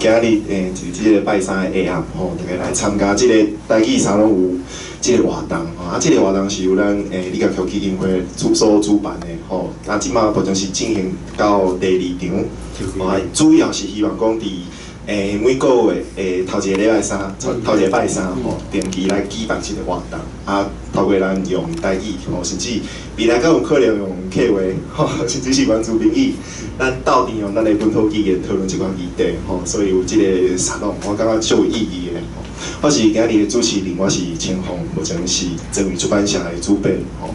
今仔日就是這个拜三的下暗吼，大家來參加這个台語沙龍有這个活動吼，啊，這个活動是由咱李家橋基金會所主辦的吼，啊，這馬目前是進行到第二場，吼，主要是希望講佇每個月頭一个禮拜三，頭一个拜三吼，定期來舉辦這个活動，啊，透過咱用台語吼，甚至未來閣有可能用客話吼，甚至是原住民語，咱鬥陣用咱的本土語言討論這款議題吼，所以有這个沙龍，我感覺足有意義的吼。我是今仔日的主持人，我是清風，目前是真偉出版社的主編吼。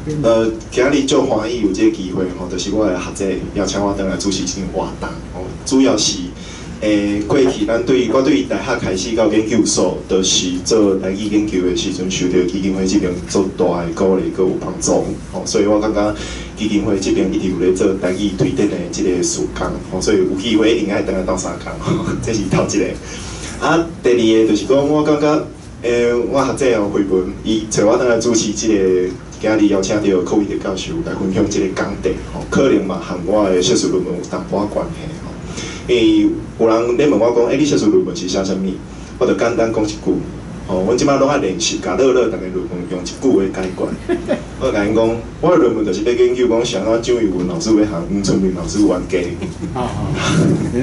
今仔日足歡喜有這个機會吼，就是我的學者邀請我轉來主持這場活動吼，主要是過去咱對我對大學開始到研究所，就是做台語研究的時陣，受著基金會這邊足大的鼓勵，閣有幫助吼，所以我感覺基金會這邊一直有咧做台語推展的這个事工吼，所以有機會一定愛轉來鬥相共，這是頭一个。啊，第二个就是講，我感覺我學者哦惠文，伊揣我轉來主持這个，今仔日邀請著柯維德教授來分享這个講題吼，可能嘛和我的碩士論文有淡薄仔關係吼。因為有人咧問我講，欸，你碩士論文是寫啥物？我就簡單講一句，吼，阮這擺攏愛練習，共樂樂逐个論文用一句話解決。我共𪜶講，我的論文就是欲研究講，啥物蔣玉文老師欲和黃春明老師冤家。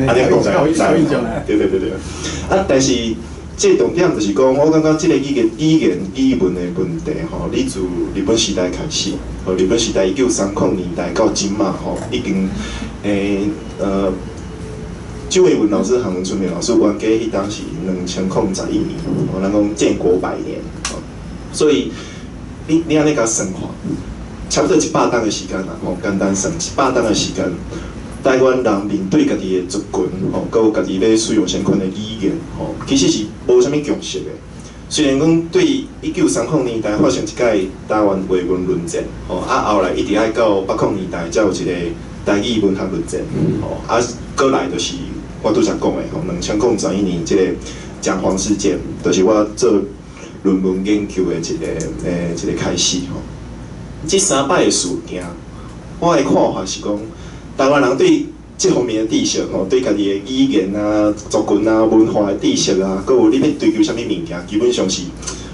按呢講才知。對對對對。啊，但是這重點就是講，我感覺這个語言、語言、語文的問題吼，你自日本時代開始，吼，日本時代1930年代到這馬吼，已經蔣渭文老師和黃春明老師冤家彼當時2011年，吼，咱講建國百年，吼，所以你按呢共算看，差不多一百冬的時間啦，吼，簡單算一百冬的時間，台灣人面對家己的族群，吼，閣有家己欲使用啥款的語言，吼，其實是無啥物共識的。雖然講對1930年代發生一擺台灣話文論戰，吼，啊後來一直愛到80年代才有一个台語文學論戰，吼，啊，閣來就是我拄才講的吼，2011年這个蔣黃事件，就是我做論文研究的一个開始吼。這三擺的事件，我的看法是講，台灣人對這方面的知識吼，對家己的語言啊、族群啊、文化的知識啊，閣有你欲追求啥物物件，基本上是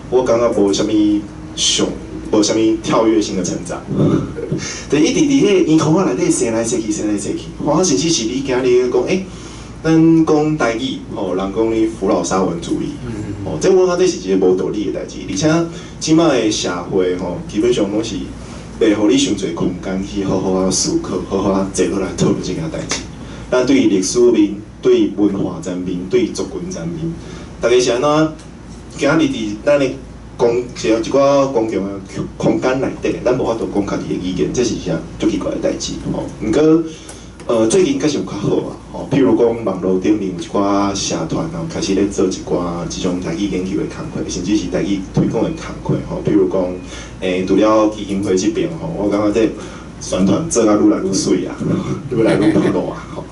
我感覺無啥物上，無啥物跳躍性的成長。就一直佇彼個圓箍仔內底踅來踅去，踅來踅去。我甚至是你今日講，欸，咱講台語吼，人講你福佬沙文主義，吼，這我感覺這是一个無道理的代誌。而且這馬的社會吼，基本上攏是袂予你傷濟空間去好好仔思考，好好仔坐落來討論這件代誌。咱對歷史面、對文化層面、對族群層面，逐家是按怎？今仔日佇咱的公，一寡公共的空間內底，咱無法度講家己的語言，這是啥足奇怪的代誌吼。毋過，最近確實有較好啊，吼，譬如講網路頂面有一寡社團吼，開始咧做一寡這種台語研究的工課，甚至是台語推廣的工課吼。譬如講，除了基金會這邊吼，我感覺這宣傳做甲愈來愈媠啊，愈來愈普啊，吼。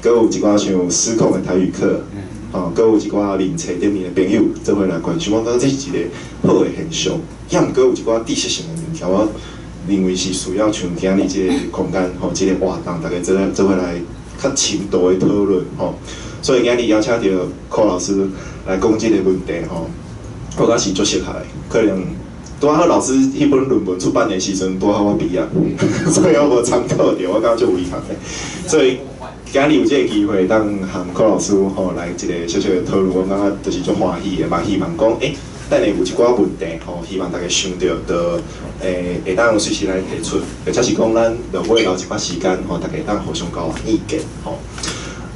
閣有一寡像失控的台語課，吼，閣有一寡面冊頂面的朋友做伙來關心，我感覺這是一个好的現象。也毋過有一寡知識性的物件，我認為是需要像今日這个空間吼，這个活動，大家做伙來較深度的討論吼。所以今日邀請著柯老師來講這个問題吼，我感覺是足適合的。可能拄好老師彼本論文出版的時陣，拄好我畢業，所以我無參考著，我感覺足有遺憾的。所以今日有這个機會，當和柯老師吼來一个小小的討論，我感覺就是足歡喜的，嘛希望講，欸，等下有一寡問題吼，希望大家想著，就會當隨時來提出，或者是講咱落尾留一寡時間吼，大家會當互相交換意見吼。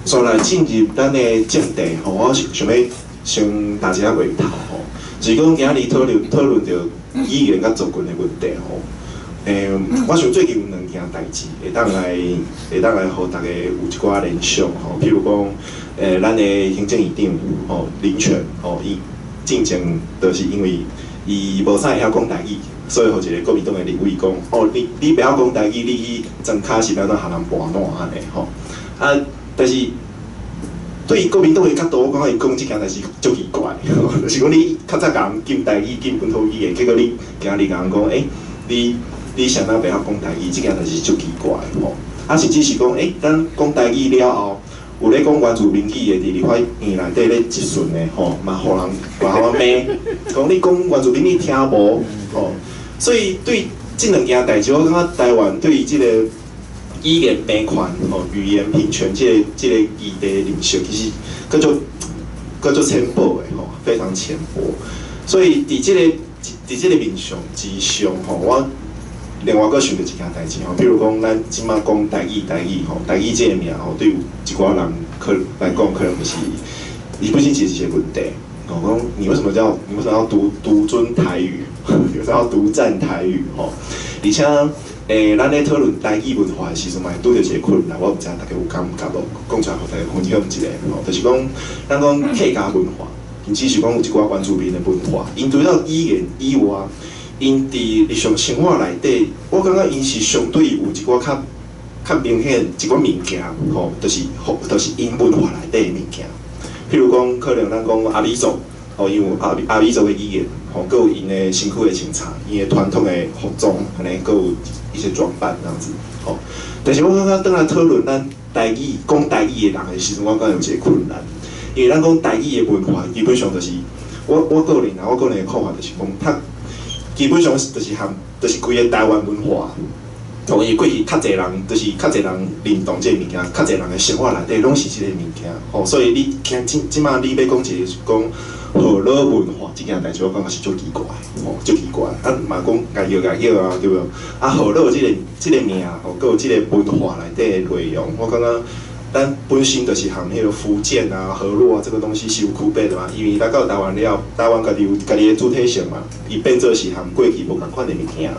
煞來進入咱的正題吼，我是想欲先打一下話頭吼，就是講今日討論討論著語言佮族群的問題吼。我想最近有兩件代誌，會當來予大家有一寡聯想吼。譬如講，咱的行政院長吼林全吼，伊進前就是因為伊無啥會曉講台語，所以予一个國民黨的立委講，哦，你袂曉講台語，你去莊跤是欲按怎予人跋爛按呢吼？啊，但是對國民黨的角度，我感覺伊講這件代誌足奇怪，就是講你較早共人禁台語、禁本土語言，結果你今日共人講，欸，你啥人袂曉講台語，這件代誌足奇怪吼。啊，甚至是講，欸，咱講台語了後，有咧講原住民語的，佇立法院內底咧質詢的吼，嘛予人嘛予我罵，講你講原住民語聽無吼，所以對這兩件代誌，我感覺台灣對於這個語言平權吼、語言平權這個議題認識，其實閣足閣足淺薄的吼，非常淺薄。所以佇這個面向之上吼，我另外閣想著一件代誌吼，比如講咱這馬講台語台語吼，台語這个名吼，對有一寡人可來講，可能就是伊本身是一個問題。吼，講你為什麼要獨尊台語？你為什麼要獨佔台語？吼，而且咱咧討論台語文化的時陣，嘛會拄著一個困難，我毋知影大家有感覺無？講出來予大家分享一下吼，就是講咱講客家文化，甚至是講有一寡原住民的文化，𪜶除了語言以外，𪜶佇日常生活內底，我感覺𪜶是相對有一寡較明顯一寡物件，吼，就是𪜶文化內底的物件。譬如講，可能咱講阿美族，吼，𪜶有阿美族的語言，吼，閣有𪜶的身軀的穿插，𪜶的傳統的服裝，按呢，閣有一些裝扮這樣子，吼。但是我感覺當來討論咱台語講台語的人的時陣，我感覺有一個困難，因為咱講台語的文化，基本上就是我個人啊，我個人的看法就是講，較基本上就是含，就是規个台灣文化。因為過去較濟人，就是較濟人認同這个物件，較濟人的生活內底攏是這个物件，吼，所以你聽這這馬你欲講一个講河洛文化這件代誌，我感覺是足奇怪，吼，足奇怪。啊，嘛講家叫家叫啊，對無？啊，河洛這个名，吼，閣有這个文化內底的內容，我感覺咱本身就是和彼个福建啊、河洛啊這个東西是有區別的嘛。因為來到台灣了，台灣家己有家己的主體性嘛，伊變做是和過去無仝款的物件。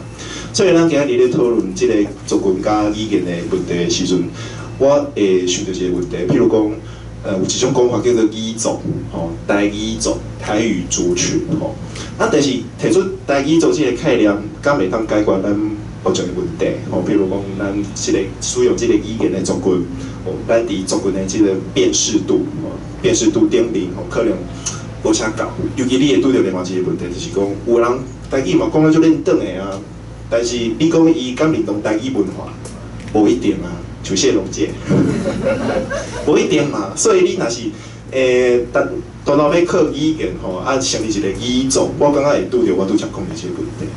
所以咱今日咧討論這個族群佮語言的問題的時陣，我會想著一個問題，譬如講，有一種講法叫做語族，吼，台語族、台語族群，吼。啊，但是提出台語族這個概念，敢會當解決咱目前的問題？吼，譬如講，咱這個使用這個語言的族群，吼，咱佇族群的這個辨識度，吼，辨識度頂面，吼，可能無啥夠。尤其你會拄著另外一個問題，就是講，有人台語嘛講得足輪轉的啊。但是你講伊敢認同台語文化，無一定啊，像謝龍介，無一定嘛。所以你若是單單單欲靠語言吼，啊成立一個語族，我感覺會拄著我拄才講的這個問題。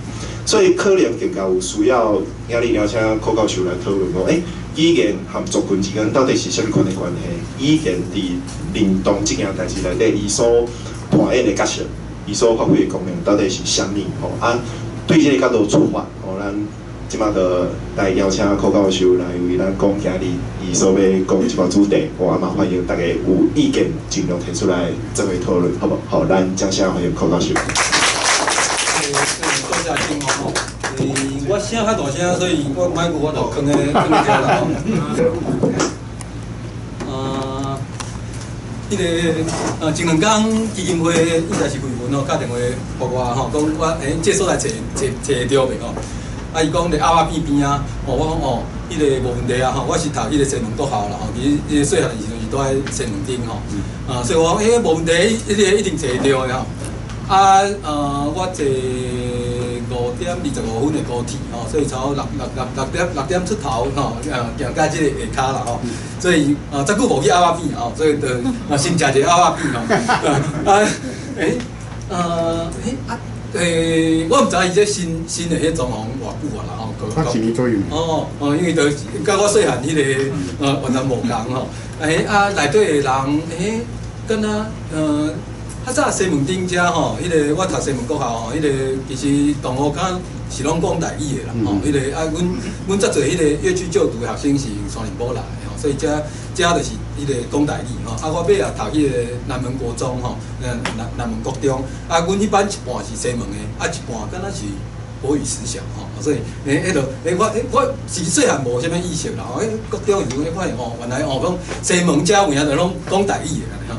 所以可能更加有需要，今日邀請柯教授來討論講，語言和族群之間到底是啥物款的關係？語言佇認同這件代誌內底，伊所扮演的角色，伊所發揮的功能到底是啥物？吼啊！對這個角度出發，吼，咱這馬就來邀請柯教授來為咱講今日伊所欲講一寡主題，我嘛歡迎大家有意見盡量提出來做伙討論，好無？好，咱掌聲歡迎柯教授。多謝金吼，我聲較大聲，所以我麥克我就囥咧囥咧遮啦吼。彼个前兩工基金會應該是貴文吼，敲電話予我吼，講我這所在揣揣會著袂吼？啊，伊講佇鴨仔坪邊仔，哦，我講哦，彼个無問題啊吼，我是讀彼个西門國校啦吼，其實彼个細漢的時陣是住佇西門町吼，啊，所以我講無問題，彼个一定揣會著的吼。啊，我坐5點25分的高鐵吼，所以差不多六點出頭吼，行到這个下跤啦吼，所以啊，遮久無去鴨仔坪吼，所以就啊先食一个鴨仔坪吼。啊，啊，我毋知伊這新的彼裝潢偌久啊啦吼。較一年左右。哦哦，因為就佮我細漢彼个完全無仝吼。啊，內底的人敢若較早西門町遮吼，彼个我讀西門國校吼，彼个其實同學較是攏講台語的啦吼，彼个啊，阮遮濟彼个越區就讀的學生是山林埔來的吼，所以遮遮就是彼个講台語吼。啊，我尾仔讀彼个南門國中吼，南門國中，啊，阮彼班一半是西門的，啊，一半敢若是國語實小吼，所以彼落我是細漢無啥物意識啦吼，國中的時陣發現哦，原來哦講西門遮有影就攏講台語的啦吼。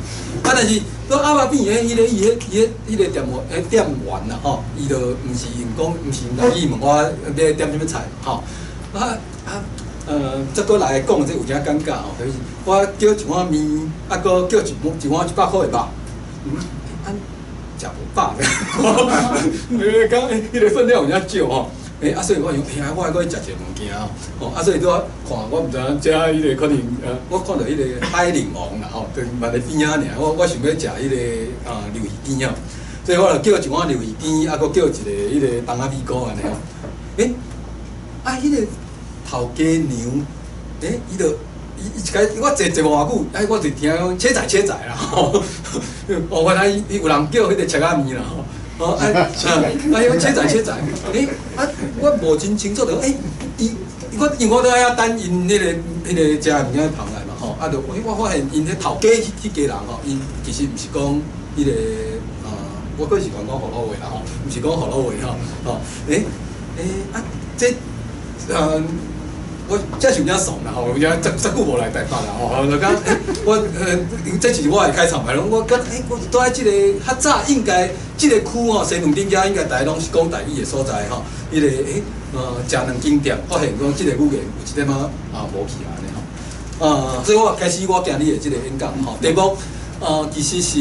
啊，但是佇鴨仔坪的彼个伊彼伊彼彼个店員，彼店員啦吼，伊就毋是用講，毋是用台語問我欲點啥物菜吼。啊啊，這閣來講這有影尷尬吼，就是我叫一碗麵，啊，閣叫一碗100箍的肉，啊，食無飽咧，講彼个分量有影少吼，啊，所以我想，欸啊，我愛閣去食一個物件吼，啊，所以拄仔看，我毋知影遮彼個可能，我看著彼個海陵王啦吼，就嘛佇邊仔爾，我想欲食彼個啊鰻魚羹吼，所以我就叫一碗鰻魚羹，啊，閣叫一个彼個冬仔米糕按呢吼。欸，啊，彼個頭家娘，欸，伊就伊一開我坐坐無偌久，哎，我就聽講切仔切仔啦吼，哦，原來伊有人叫彼個切仔麵啦吼。哦，啊，啊，伊講切仔切仔，欸，啊，我無真清楚著，欸，伊，我因為我佇遐等𪜶彼個食的物件捧來嘛吼，啊，就我發現𪜶彼頭家彼家人吼，𪜶其實毋是講彼個啊，我閣是講講福佬話啦吼，毋是講福佬話吼，吼，欸，欸，啊，這，我這是有影爽啦吼，有影遮遮久無來台北啦吼，就講，欸，我這是我的開場白攏，我感覺欸，我住佇這个較早應該這个區吼，西門町遮應該逐个攏是講台語的所在吼，彼个欸，食兩間店，發現講這个語言有一點仔啊無去按呢吼，啊，所以我開始我今日的這个演講吼，題目其實是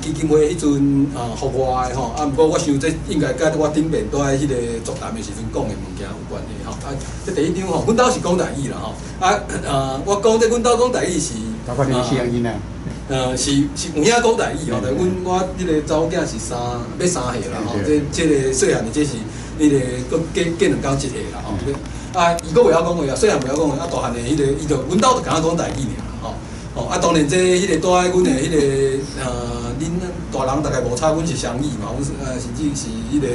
基金會彼陣啊予我的吼，啊，毋過我想這應該佮我頂面佇彼个座談的時陣講的物件有關係吼。啊，這第一張吼，阮兜是講台語啦吼。啊，我講這阮兜講台語是，包括恁四個囡仔。是有影講台語吼，但阮我彼个查某囝是三欲3歲啦吼，這個細漢的這是彼个閣過過2工1歲啦吼。啊，伊閣袂曉講話啊，細漢袂曉講話，啊，大漢的彼个伊就阮兜就敢若講台語爾吼。哦，啊，當然這彼个住佇阮的彼个，恁大人大概無差，阮是雙語嘛，阮是甚至是彼个，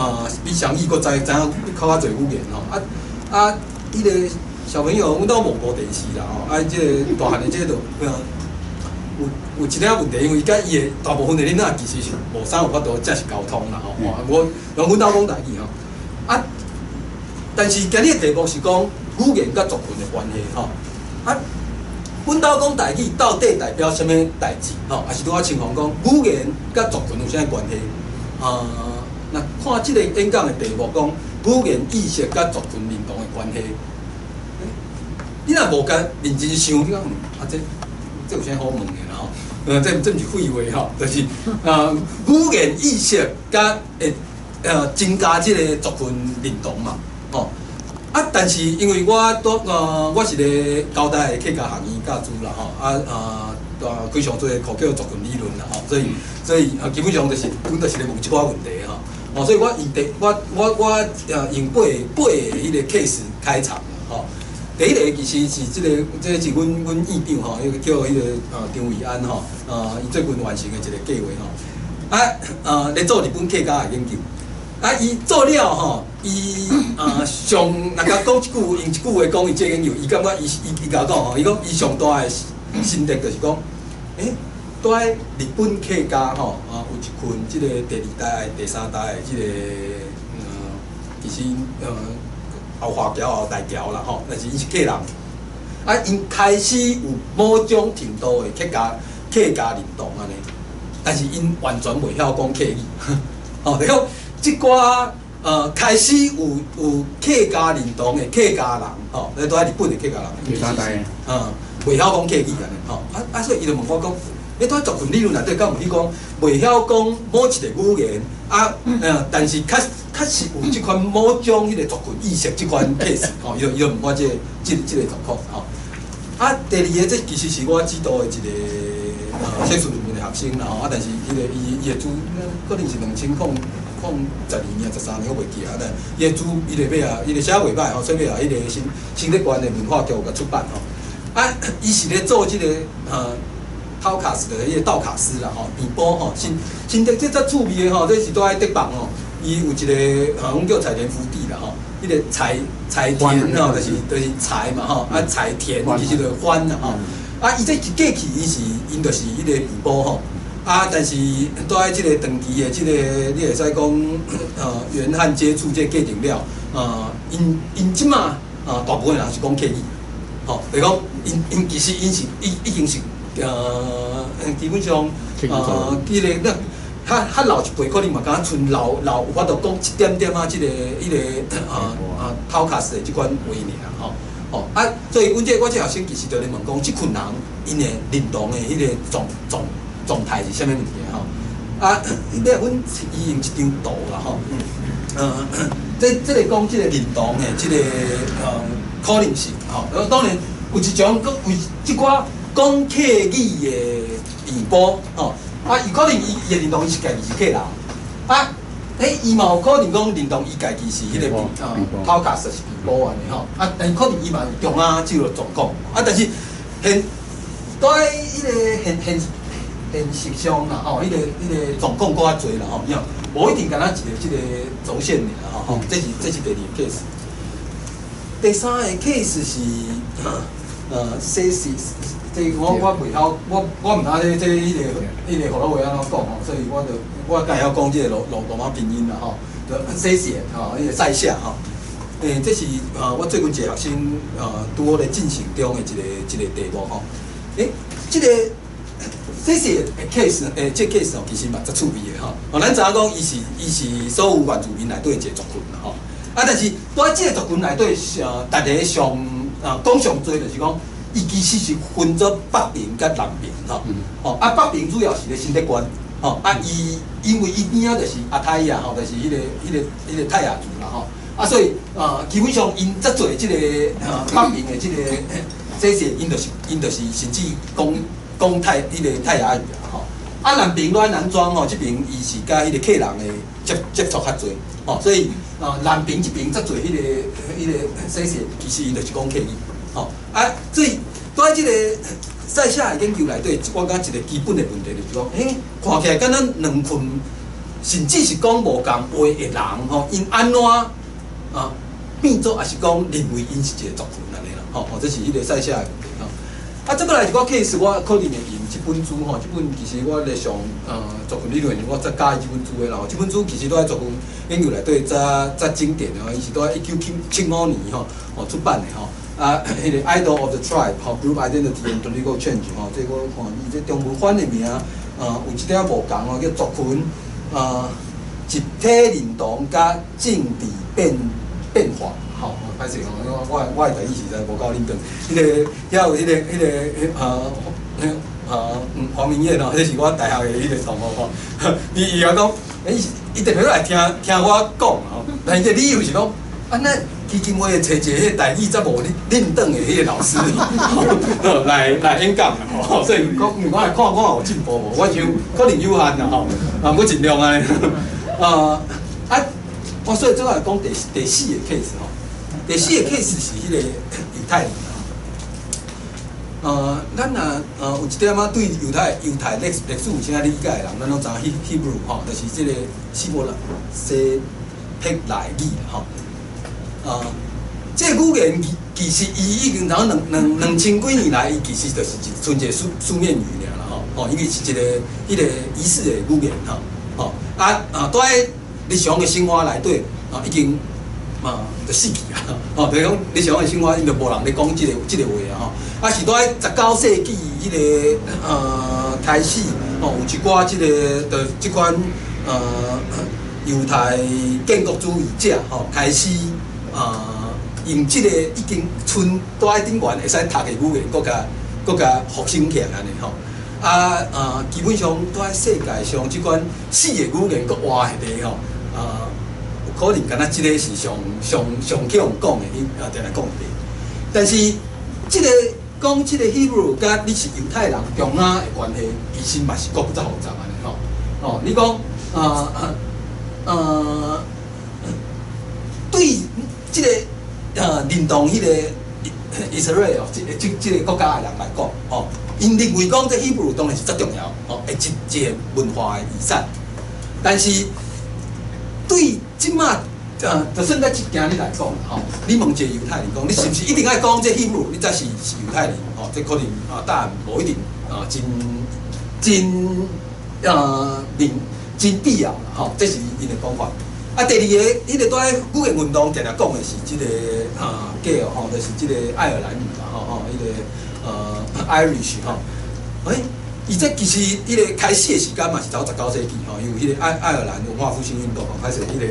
啊，比雙語閣知知影較較濟語言吼。啊啊，彼个小朋友，阮兜無播電視啦吼，啊，這个大漢的這个就，有一點問題，因為佮伊的大部分的囡仔其實是無啥有法度正式溝通啦吼。我阮兜講台語吼，啊，但是今日的題目是講語言佮族群的關係吼，啊。阮兜講台語到底代表啥物代誌？吼，抑是拄仔清風講語言佮族群有啥關係？啊，若看這个演講的題目講語言意識佮族群認同的關係，你若無共認真想，你講啊這有啥好問的啦吼？這毋是廢話吼，就是啊語言意識佮會增加這个族群認同嘛，吼。啊！但是因為我拄我是咧交大的客家學院教書啦吼，啊啊，開上濟課叫族群理論啦吼，所以啊，基本上就是阮就是咧問這寡問題吼，哦，所以我用第我我我用八個彼个 case 開場吼。第一個其實是這個，這是阮院長吼，彼個叫彼個張維安吼，伊最近完成的一個計劃吼，啊咧做日本客家的研究。啊！伊做了吼，伊上若共講一句，用一句話講伊這研究，伊感覺伊伊伊共我講吼，伊講伊上大的心得就是講，欸，佇日本客家吼啊，有一群這個第二代、第三代的這個，其實後華僑、後台僑啦吼，但是𪜶是客人，啊，𪜶開始有某種程度的客家認同按呢，但是𪜶完全袂曉講客語，吼，就講。這寡開始有客家認同的客家人，吼，咧住佇日本的客家人，第三代，袂曉講客語按呢，吼，啊啊，所以伊就問我講，你佇族群理論內底敢有去講，袂曉講某一个語言，啊，但是確實有這款某種彼个族群意識這款 case，吼，伊就問我這個狀況，吼。啊，第二个這其實是我指導的一个碩士論文的學生啦，吼，啊，但是彼个伊伊的主可能是2012年、13年，我袂記啊。但伊的主，伊个尾啊，伊个寫袂歹吼，所以尾啊，彼个新德縣的文化局有共出版吼。啊，伊是咧做這个道卡斯的彼个道卡斯啦吼，平埔吼，新竹這遮趣味的吼，這是住佇德望吼，伊有一个阮叫柴田福地啦吼，彼个柴田吼，就是柴嘛吼，啊柴田其實就是番啦吼。啊，伊這一過去，伊是𪜶就是彼个平埔吼。啊，但是住佇這个長期的這个，你會使講，原漢接觸這個過程了，𪜶這馬啊，大部分人是講客語，吼，就是講，𪜶其實𪜶是已經是，基本上，彼个那較較老一輩可能嘛，敢若賰老老有法度講一點點仔，這个彼个啊頭殼的這款話爾，吼，吼啊，所以阮這我這學生其實就咧問講，這群人𪜶的認同的彼个狀態是啥物物件吼？啊，尾阮伊用一張圖啦吼。這個講這個認同的這個可能性吼。當然有一種閣有這寡講客語的貧埔吼，啊，伊可能伊伊的認同伊是家己是客人，啊，伊嘛有可能講認同伊家己是彼個頭殼是貧埔按呢吼，啊，但是可能伊嘛有中仔這個狀況，啊，但是現在彼個現實上啦吼，彼個狀況閣較濟啦吼，無一定干焦一個這個軸線爾吼，吼，這是第二個 case。第三個 case 是，西是，這我袂曉，我毋知這彼個河洛話按怎講吼，所以我就我敢會曉講這個羅馬拼音啦吼，就西寫吼，彼個賽夏吼。這是我最近一個學生拄好咧進行中的一個題目吼。這個這是 case，這 case 哦，其實嘛足趣味的吼。哦，咱知影講伊是所有原住民內底一個族群啦吼。啊，但是佇這個族群內底，大家上講上濟就是講，伊其實是分做北爿佮南爿吼。吼，啊，北爿主要是咧新竹縣，吼，啊，伊因為伊邊仔就是阿泰亞吼，就是彼個泰雅族啦吼。啊，所以基本上𪜶遮濟這個北爿的這個這是𪜶就是甚至講彼個泰雅語啊吼。啊，南爿佇南莊吼，這爿伊是佮彼個客人的接觸較濟，吼，所以南爿這爿遮濟彼個西謝，其實𪜶就是講客語，吼。啊，所以佇這個賽夏的研究內底，我感覺一個基本的問題就是講，看起來敢若兩群，甚至是講無仝話的人吼，𪜶按怎變做，抑是講認為𪜶是一個族群按呢啦，吼，這是彼個賽夏的問題吼。啊，這過來一個 case，我可能會用這本書吼，這本其實我咧上族群理論，我才佮意這本書的啦。這本書其實佇族群研究內底才才經典的吼，伊是佇1975年吼出版的吼。啊，彼個 Idol of the Tribe 吼，Group Identity and Political Change 吼，這我看伊這中文翻的名，有一點仔無仝哦，叫族群集體認同佮政治變化。吼，歹勢吼，我的台語實在無夠恁長。彼個遐有彼個黃明諺吼，彼是我大學的彼個同學吼。伊也講，伊特別來聽聽我講吼，但伊個理由是講，啊，咱基金會揣一個彼個台語遮無輪轉的彼個老師來演講吼，所以講我來看我有進步無？我想可能有限啦吼，啊，我盡量按呢。啊，我所以這來講第四個 case 吼。第四個 case 是彼個猶太人。咱若有一點仔對猶太歷史有啥理解的人，咱攏知影 Hebrew 吼，就是這個希伯來語吼。這個語言其實伊已經從兩千幾年來，伊其實就是一賰一個書面語爾啦吼。吼，因為是一個彼個儀式的語言吼。吼啊，佇日常的生活內底啊，已經嘛就死去啊！吼，就是講日常的生活，𪜶就無人咧講這個話啊！吼，啊是佇19世紀彼個開始，吼，有一寡這個就這款猶太建國主義者吼，開始用這個已經賰佇頂懸會使讀的語言，閣共復興起來按呢吼。啊基本上佇世界上這款死的語言閣活起來吼，啊，可能敢若這個是上上上去予講的，伊啊定定講的。但是這個講這個 Hebrew 佮你是猶太人中間的關係，其實嘛是閣較複雜按呢吼。哦，你講對這個認同彼個 Israel 這個國家的人來講，吼，𪜶認為講這 Hebrew 當然是足重要，吼，會一個文化的遺產。但是對這馬就算在這今日來講，吼，你問一個猶太人講，你是毋是一定愛講這 Hebrew，你才是猶太人？吼，這可能啊，答案無一定啊，真真明真必要啦，吼，這是𪜶的講法。啊，第二個，彼個佇語言運動定定講的是這個啊，叫吼，就是這個愛爾蘭語啦，吼吼，彼個Irish 吼，欸，伊這其實彼個開始的時間嘛是走19世紀吼，因為彼個愛爾蘭文化復興運動吼，開始彼個會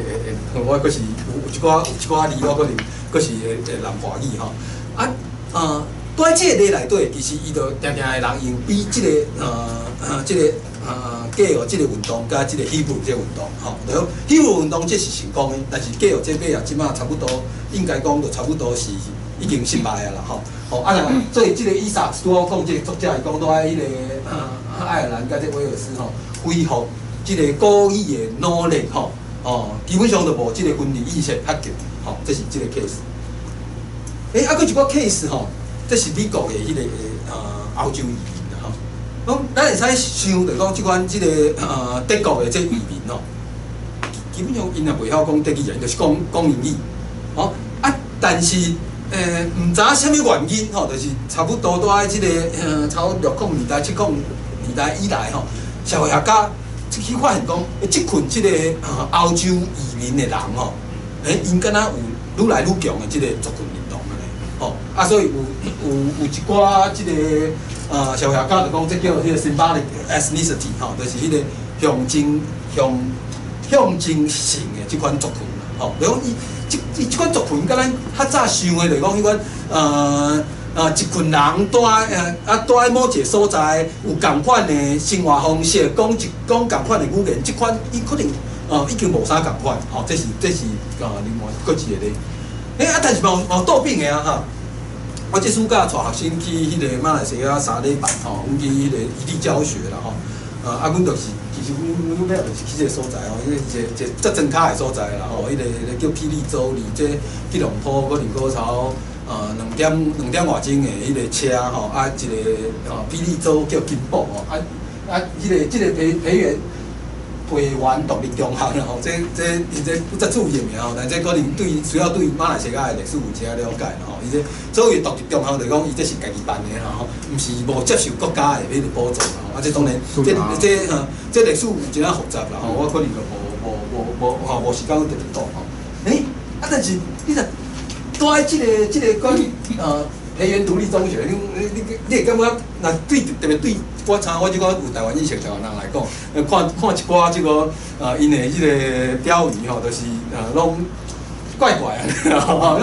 會，我閣是有一寡字，我可能閣是會南華語吼。啊，佇這個例內底，其實伊就定定會人用比這個。過予這个運動佮這个 Hebrew 這个運動，吼，就 Hebrew 運動這是成功的，但是過予這尾啊，這馬差不多應該講就差不多是已經失敗啊啦，吼，吼啊，所以這个伊薩拄好講這个作者伊講蹛彼个愛爾蘭佮這威爾斯吼，恢復這个古語的努力吼，哦，基本上就無這个分離意識較強，吼，這是這个 case。欸，啊，閣一寡 case 吼，這是美國的彼个歐洲移民啦吼。講咱會使想著講，這款這个德國的這移民吼，基本上𪜶也袂曉講德語啊，𪜶就是講講英語，吼啊，但是毋知影啥物原因吼，就是差不多蹛這个差不多60年代、70年代以來吼，社會學家去發現講，欸，這群這个歐洲移民的人吼，欸，𪜶敢若有愈來愈強的這个族群認同按呢，吼，啊，所以有一寡這个社會學家就講，這叫彼个 symbolic ethnicity 吼，就是彼个象徵性的這款族群吼，就講伊這款族群，佮咱較早想的，就是講彼款一群人蹛某一个所在，有仝款的生活方式，講仝款的語言，這款伊可能已經無啥仝款，吼，這是另外閣一个例。欸啊，但是嘛有倒反的啊哈。我這暑假帶學生去彼个馬來西亞3禮拜吼，阮去彼个異地教學啦吼。啊，阮就是其實阮阮尾就是去這个所在吼，因為一個一個遮莊跤的所在啦吼，彼个叫霹靂州，離這吉隆坡可能閣差2點外鐘的彼个車吼，啊一个霹靂州叫金寶吼，啊啊，彼个這个培元獨立中學啦吼，這伊這不才注意名吼，但這可能對需要對馬來西亞的歷史有一寡了解啦吼。伊這所謂獨立中學，就講伊這是家己辦的啦吼，毋是無接受國家的彼個補助啦吼。啊，這當然，這歷史有一仔複雜啦吼，我可能就無時間去特別講吼。欸，啊，但是你若蹛這個關培元獨立中學，你會感覺若對特別對我參我這個有台灣意識台灣人來講，看看一寡這個𪜶的這个標語吼，就是攏怪怪啊，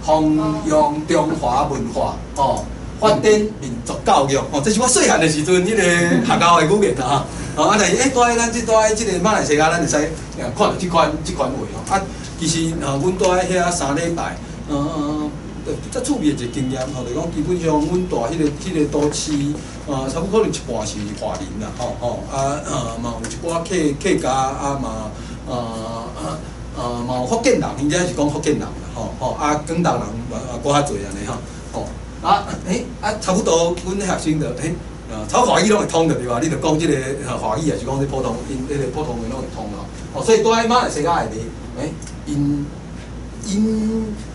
弘揚中華文化，吼，發展民族教育，吼，這是我細漢的時陣，彼个學校的語言啊，吼，啊，但是欸，蹛咱這蹛這个馬來西亞，咱會使看著這款話吼，啊，其實阮蹛遐3禮拜，遮趣味的一個經驗吼，就講基本上阮蹛彼个都市，差不多可能一半是華人啦，吼吼，啊嘛有一寡客家，啊嘛，嘛有福建人，𪜶遮是講福建人啦，吼吼，啊廣東人嘛閣較濟按呢吼，吼，啊欸啊差不多，阮學生就欸，操華語攏會通著對吧？你著講這个華語，抑是講這普通，𪜶彼個普通話攏會通吼，吼，所以蹛馬來西亞的欸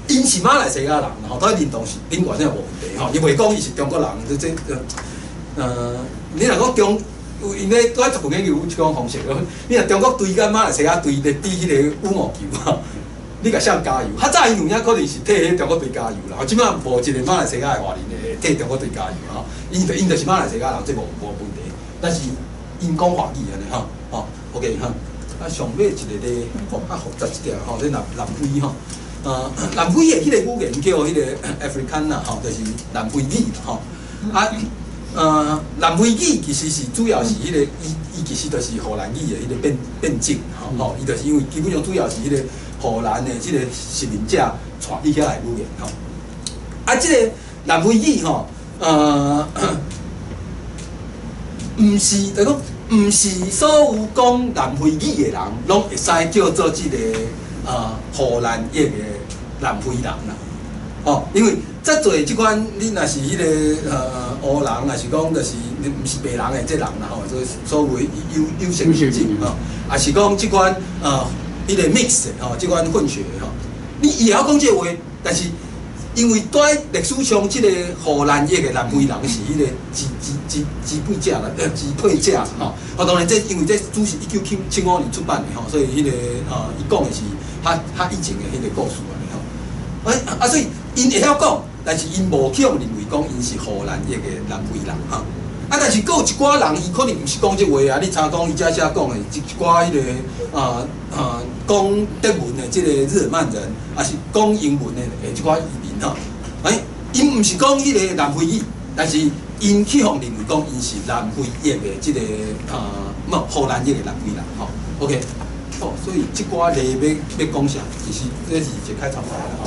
，𪜶是馬來西亞人，吼，蹛認同是頂懸這無問題吼，伊袂講伊是中國人，這你若講中，因咧蹛族群研究有這種方式，你若中國隊佮馬來西亞隊咧比彼個羽毛球吼，你共誰加油？較早𪜶有影可能是替彼中國隊加油啦，這馬無一個馬來西亞的華人會替中國隊加油吼，𪜶就是馬來西亞人，這無問題。但是𪜶講華語按呢吼，吼，OK 哈。啊，上尾一個咧，較複雜一點吼，這南非吼。南非的彼个語言叫彼个 Afrikaans 吼，就是南非語吼。啊，南非語其實是主要是彼个，伊其實就是荷蘭語的彼个變種吼，吼，伊就是因為基本上主要是彼個荷蘭的這個殖民者帶去遐的語言吼。啊，這个南非語吼，毋是，就講毋是所有講南非語的人，攏會使叫做這个荷蘭裔的南非人啦。吼，因為遮濟這款，你若是彼个烏人，抑是講就是毋是白人的這人啦吼，所謂有色人種吼，抑是講這款彼個 mix 吼，這款混血吼，你伊會曉講這個話，但是因為蹛歷史上這個荷蘭裔的南非人是彼個支配者啦，支配者吼。啊，當然這因為這書是1975年出版的吼，所以彼個伊講的是較以前的彼個故事按呢吼。欸啊，所以𪜶會曉講，但是𪜶無去予認為講𪜶是荷蘭裔的南非人吼。啊，但是閣有一寡人，伊可能毋是講這話啊。你參講伊遮寫講的，一寡彼个講德文的這个日耳曼人，抑是講英文的這寡移民吼。欸，𪜶毋是講彼个南非語，但是 𪜶去予認為講𪜶是南非裔的這个啊，毋荷蘭裔的南非人吼。OK，好，所以這寡咧欲講啥，其實這是一個開頭啦吼。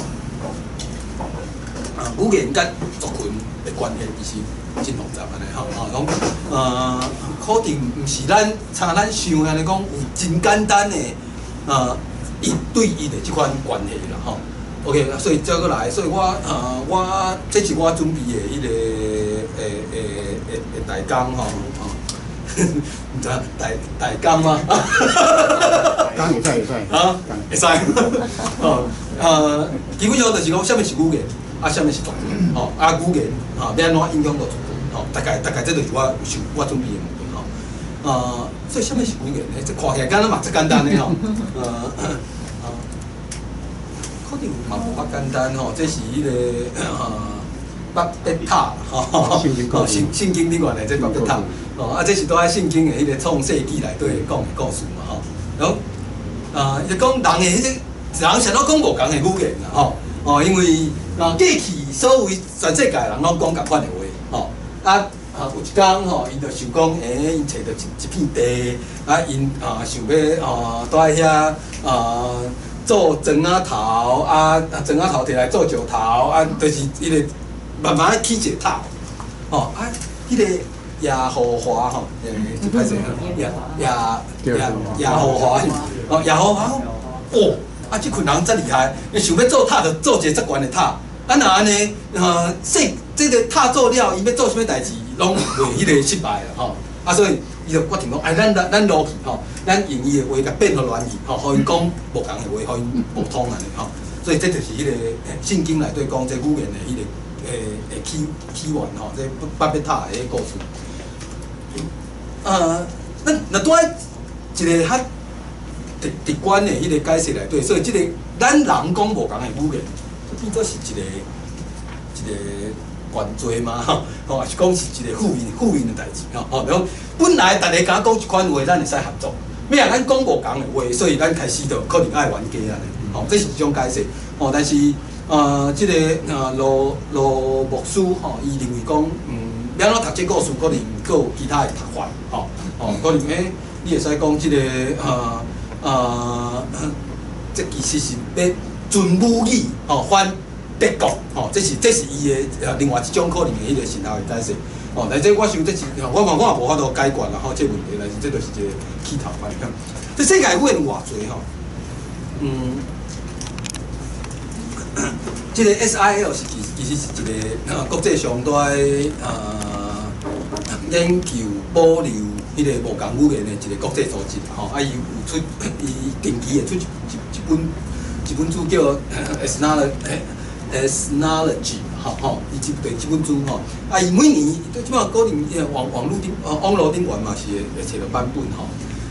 啊，語言佮族群的關係其實真複雜按呢吼，吼，講可能毋是咱像咱想按呢講有真簡單的一對一的這款關係啦吼。OK，所以再過來，所以我這是我準備的彼个的大綱吼，吼，毋知大綱嗎？綱會使會使。啊，會使。哦，基本上就是講，啥物是語言，啊，啥物是族群，吼，啊，語言，吼，欲按怎影響到族群，吼，大概這就是我想我準備的物件吼。所以啥物是語言呢？這看起來敢若嘛足簡單的吼，可能嘛無遐簡單吼，這是彼个巴別塔吼，聖經頂懸的這巴別塔，吼，啊，這是佇咧聖經的彼个創世紀內底講的故事嘛吼。然後，伊講人的彼個人啥攏講無仝的語言啦吼，哦，因為啊過去所有全世界人攏講仝款的話，吼，啊有一工吼，𪜶就想講，欸，𪜶揣著一片地，啊，𪜶啊想欲啊蹛佇遐啊做磚仔頭，啊磚仔頭摕來做石頭，啊，就是彼个慢慢起一個塔，吼，啊，彼个耶和華吼，欸，就歹勢，耶和華，哦，耶和華，哦，啊，這群人遮厲害，想欲做塔就做一个遮懸的塔，啊，若按呢，說這个塔做了，伊欲做啥物代誌，攏袂彼个失敗啦，吼，啊，所以伊就決定講，哎，咱落去吼，咱用伊的話共變予亂去，吼，予𪜶講無仝的話，予𪜶無通按呢，吼，所以這就是彼个聖經內底講這語言的彼个起源吼，這巴別塔的彼个故事。咱若拄仔一个較直觀的彼個解釋內底，所以這个咱人講無仝的語言，變做是一個原罪嘛，吼，還是講是一個負面的代誌，吼，吼，比如本來逐个敢講一款話，咱會使合作，欲啊咱講無仝的話，所以咱開始就可能愛冤家按呢，吼，這是一種解釋，吼，但是這个羅牧師吼，伊認為講，欲按怎讀這故事，可能閣有其他的讀法，吼，吼，可能欸，你會使講這个這其實是欲尊母語，吼，反德國，吼，這是伊的另外一種可能的彼个神學的解釋，吼，但這我想這是，我嘛無法度解決啦，吼，這問題，但是這就是一個起頭按呢。這世界語言有偌濟吼，這个 SIL 是其實是一个國際上都愛研究保留彼个無仝語言的一個國際組織，吼，啊，伊有出，伊定期會出一本書叫 Ethnology，吼吼，伊這對這本書吼，啊，伊每年對這擺可能網路頂懸嘛是會揣著版本吼。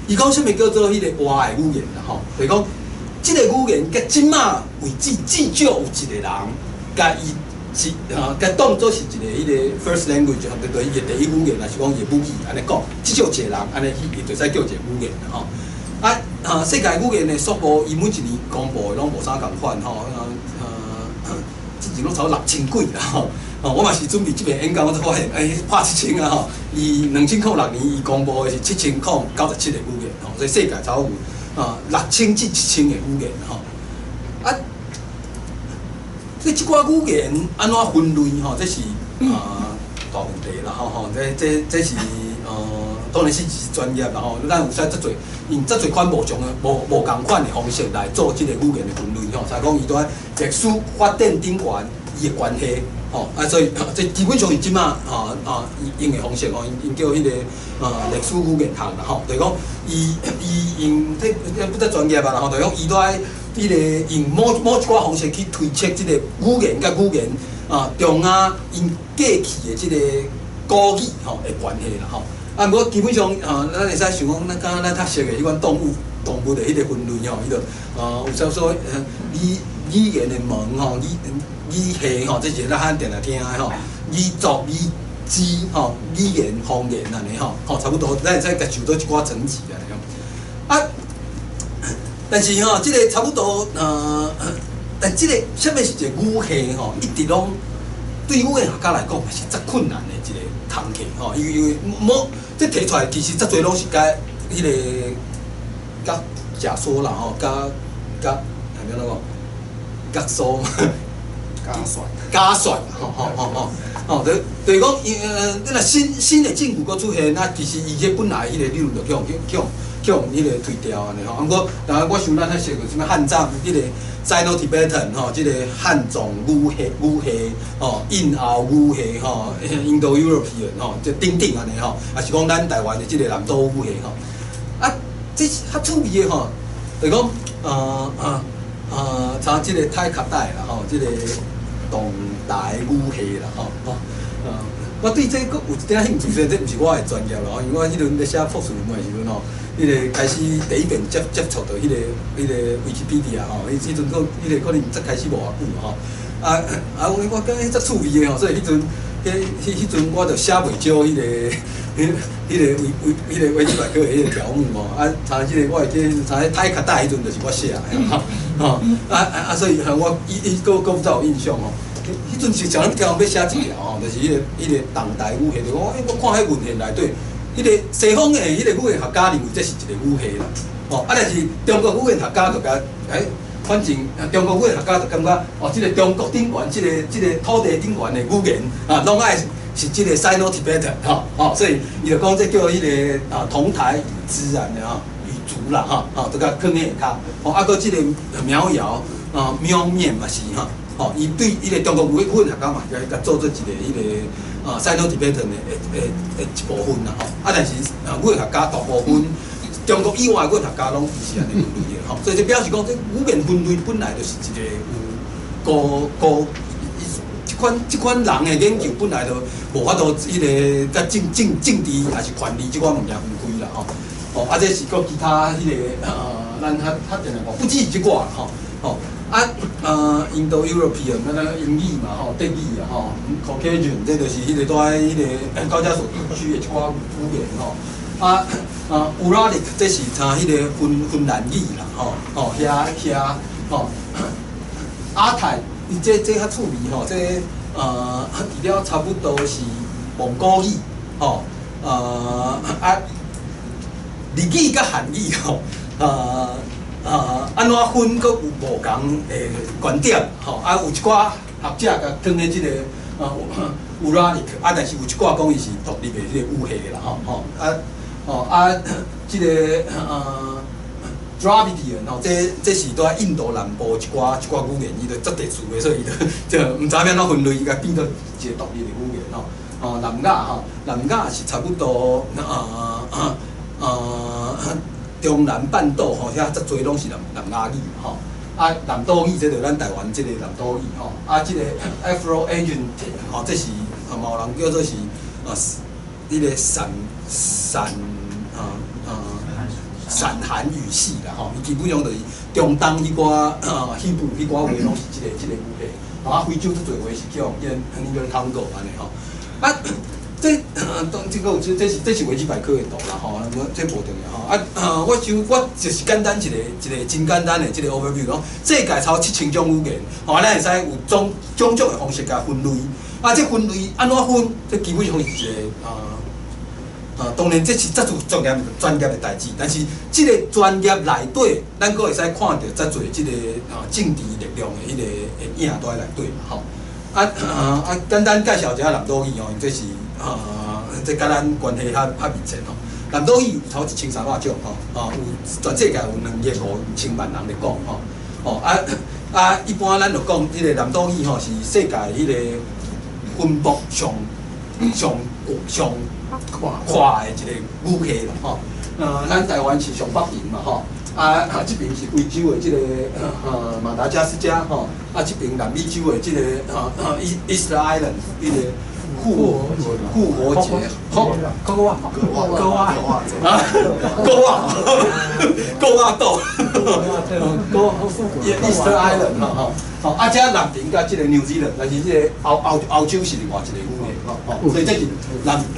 伊講啥物叫做彼個活的語言啦吼，就是講這个語言佮這馬為止至少有一個人，共伊是啊，共當做是一個彼个 first language，對伊的第一語言，抑是講伊的母語按呢講，至少一個人按呢伊就會使叫一個語言吼。啊，世界語言的數目，伊每一年公布的攏無啥仝款吼，之前攏差不多6000幾啦吼。哦，我嘛是準備這篇演講，我才發現，欸，破7000啊吼！伊2006年伊公布的是7097個語言吼，所以世界差不多有啊6000至7000個語言吼。啊，這寡語言按怎分類吼？這是啊大問題啦吼吼！這是當然是專業啦吼，咱有使遮濟用遮濟款無同的無仝款的方式來做這個語言的分類吼。才講伊佇歷史發展頂懸伊的關係。吼啊，所以這基本上是這馬吼啊用的方式吼，𪜶叫彼个歷史語言學啦吼，就是講伊用這不得專業啊啦吼，就是講伊都愛彼個用某一寡方式去推測這個語言佮語言啊中啊𪜶過去的這個古語吼的關係啦吼。啊，毋過基本上啊，咱會使想講，咱敢若咱較熟的彼款動物的彼個分類吼，伊就有啥說語言的門吼，語系吼，這是咱較定定聽的吼。語族、語支吼，語言、方言按呢吼，吼差不多，咱會使共受做一寡層級按呢吼。啊，但是吼，這个差不多，但這个啥物是一個語系吼，一直攏對語言學家來講嘛是足困難的一個工課吼，因為無這提出來其實足濟攏是共彼個佮假說啦吼，佮係欲按怎講？假說嘛，假說，假說吼吼吼吼，吼，就是講，你若新的證據閣出現，啊，其實伊這本來彼個理論就去予去予去予彼個推掉按呢吼。啊，毋過，當然我想咱較熟的啥物漢藏彼個 Sino-Tibetan 吼，這個漢藏語系吼，印歐語系吼，Indo-European 吼，這等等按呢吼，抑是講咱台灣的這個南島語系吼，啊，這是較趣味的吼，就是講，像這個泰卡代啦吼，這個侗台語系啦吼，吼，我對這閣有一點興趣，雖然這毋是我的專業啦，因為我彼陣咧寫博士論文的時陣吼，彼個開始第一遍接觸著彼個 Wikipedia 吼，彼陣閣彼個可能才開始無偌久吼，啊啊，我感覺彼足趣味的吼，所以彼陣彼陣我就寫袂少彼個維彼個維基百科的彼個條目吼，啊，查這個我會記，查泰卡代彼陣就是我寫的吼，吼，啊啊啊，所以我伊伊閣閣較有印象吼。彼陣是想欲寫一條吼，就是彼個侗台語系，就講欸，我看彼文獻內底，彼個西方的彼個語言學家認為這是一個語系啦，吼，啊，但是中國語言學家就共欸，反正中國語言學家就感覺，哦，這個中國頂懸，這個土地頂懸的語言啊，攏愛是這個 Sino-Tibetan 吼，吼，所以伊就講這叫彼個啊侗台語支按呢吼，語族啦吼，吼，就共囥佇下跤，吼，啊，閣這個苗僑啊苗緬嘛是吼。吼，伊對彼個中國語言學家嘛，共做做一個彼個啊，Sino-Tibetan 的一部分啦吼。啊，但是啊，語言學家大部分中國以外語言學家攏毋是按呢分類的吼。所以這表示講，這語言分類本來就是一個有高高這款人的研究本來就無法度彼個佮政治抑是權力這款物件分開啦吼。吼，啊，這是閣其他彼個咱較較定定講，不只是這寡吼吼。啊，Indo-European，咱那英語嘛吼，德語啊吼，Caucasian，這就是彼個蹛佇彼個高加索地區的一寡語言吼。啊啊，Uralic，這是像彼個芬蘭語啦吼，吼遐吼。阿泰，伊這較趣味吼，這除了差不多是蒙古語吼，啊，日語佮韓語吼，按怎分，閣有無仝的觀點吼，啊，有一寡學者共囥佇這個Uralic，啊，但是有一寡講伊是獨立的這個語系啦吼吼，啊吼啊，這個Dravidian 吼，這是佇印度南部一寡語言，伊就足特殊的，所以伊就就毋知欲按怎分類，伊共變做一個獨立的語言吼。吼，南亞吼，南亞是差不多中南半島吼，遐足濟攏是南亞語吼。啊，南島語這就咱台灣這個南島語吼。啊，這個 Afro-Asian 吼，這是嘛有人叫做是啊，彼個閃韓語系啦吼。伊基本上就是中東彼寡彼部彼寡話攏是這個語系。啊，非洲足濟話是去予變 Niger-Congo 按呢吼。啊，這當這個這是維基百科的圖啦吼，這無重要吼。啊，我就我就是簡單一個真簡單的這個 overview 講，世界超7000種語言，吼，咱會使有種種種的方式共分類。啊，這分類按怎分？這基本上是一個當然這是遮專業的代誌，但是這個專業內底，咱閣會使看著遮濟這個政治力量的彼個的影佇內底嘛吼。啊啊，簡單介紹一下南島語吼，因這是這佮咱關係較密切吼。南島語有超1300種吼，啊有全世界有2億5千萬人咧講吼。吼啊啊，一般咱就講彼個南島語吼，是世界彼個分布上闊的一個語系啦吼。咱台灣是上北邊嘛吼。啊，這邊是非洲的這個馬達加斯加吼，啊，這邊南美洲的這個Easter Island，彼個復活節，好，哥瓦，哥瓦，啊，哥瓦，哥瓦島，哥 Easter Island 吼吼，吼，啊，這南邊佮這個 New Zealand，但是這個歐洲是另外一個語系吼，吼，所以這是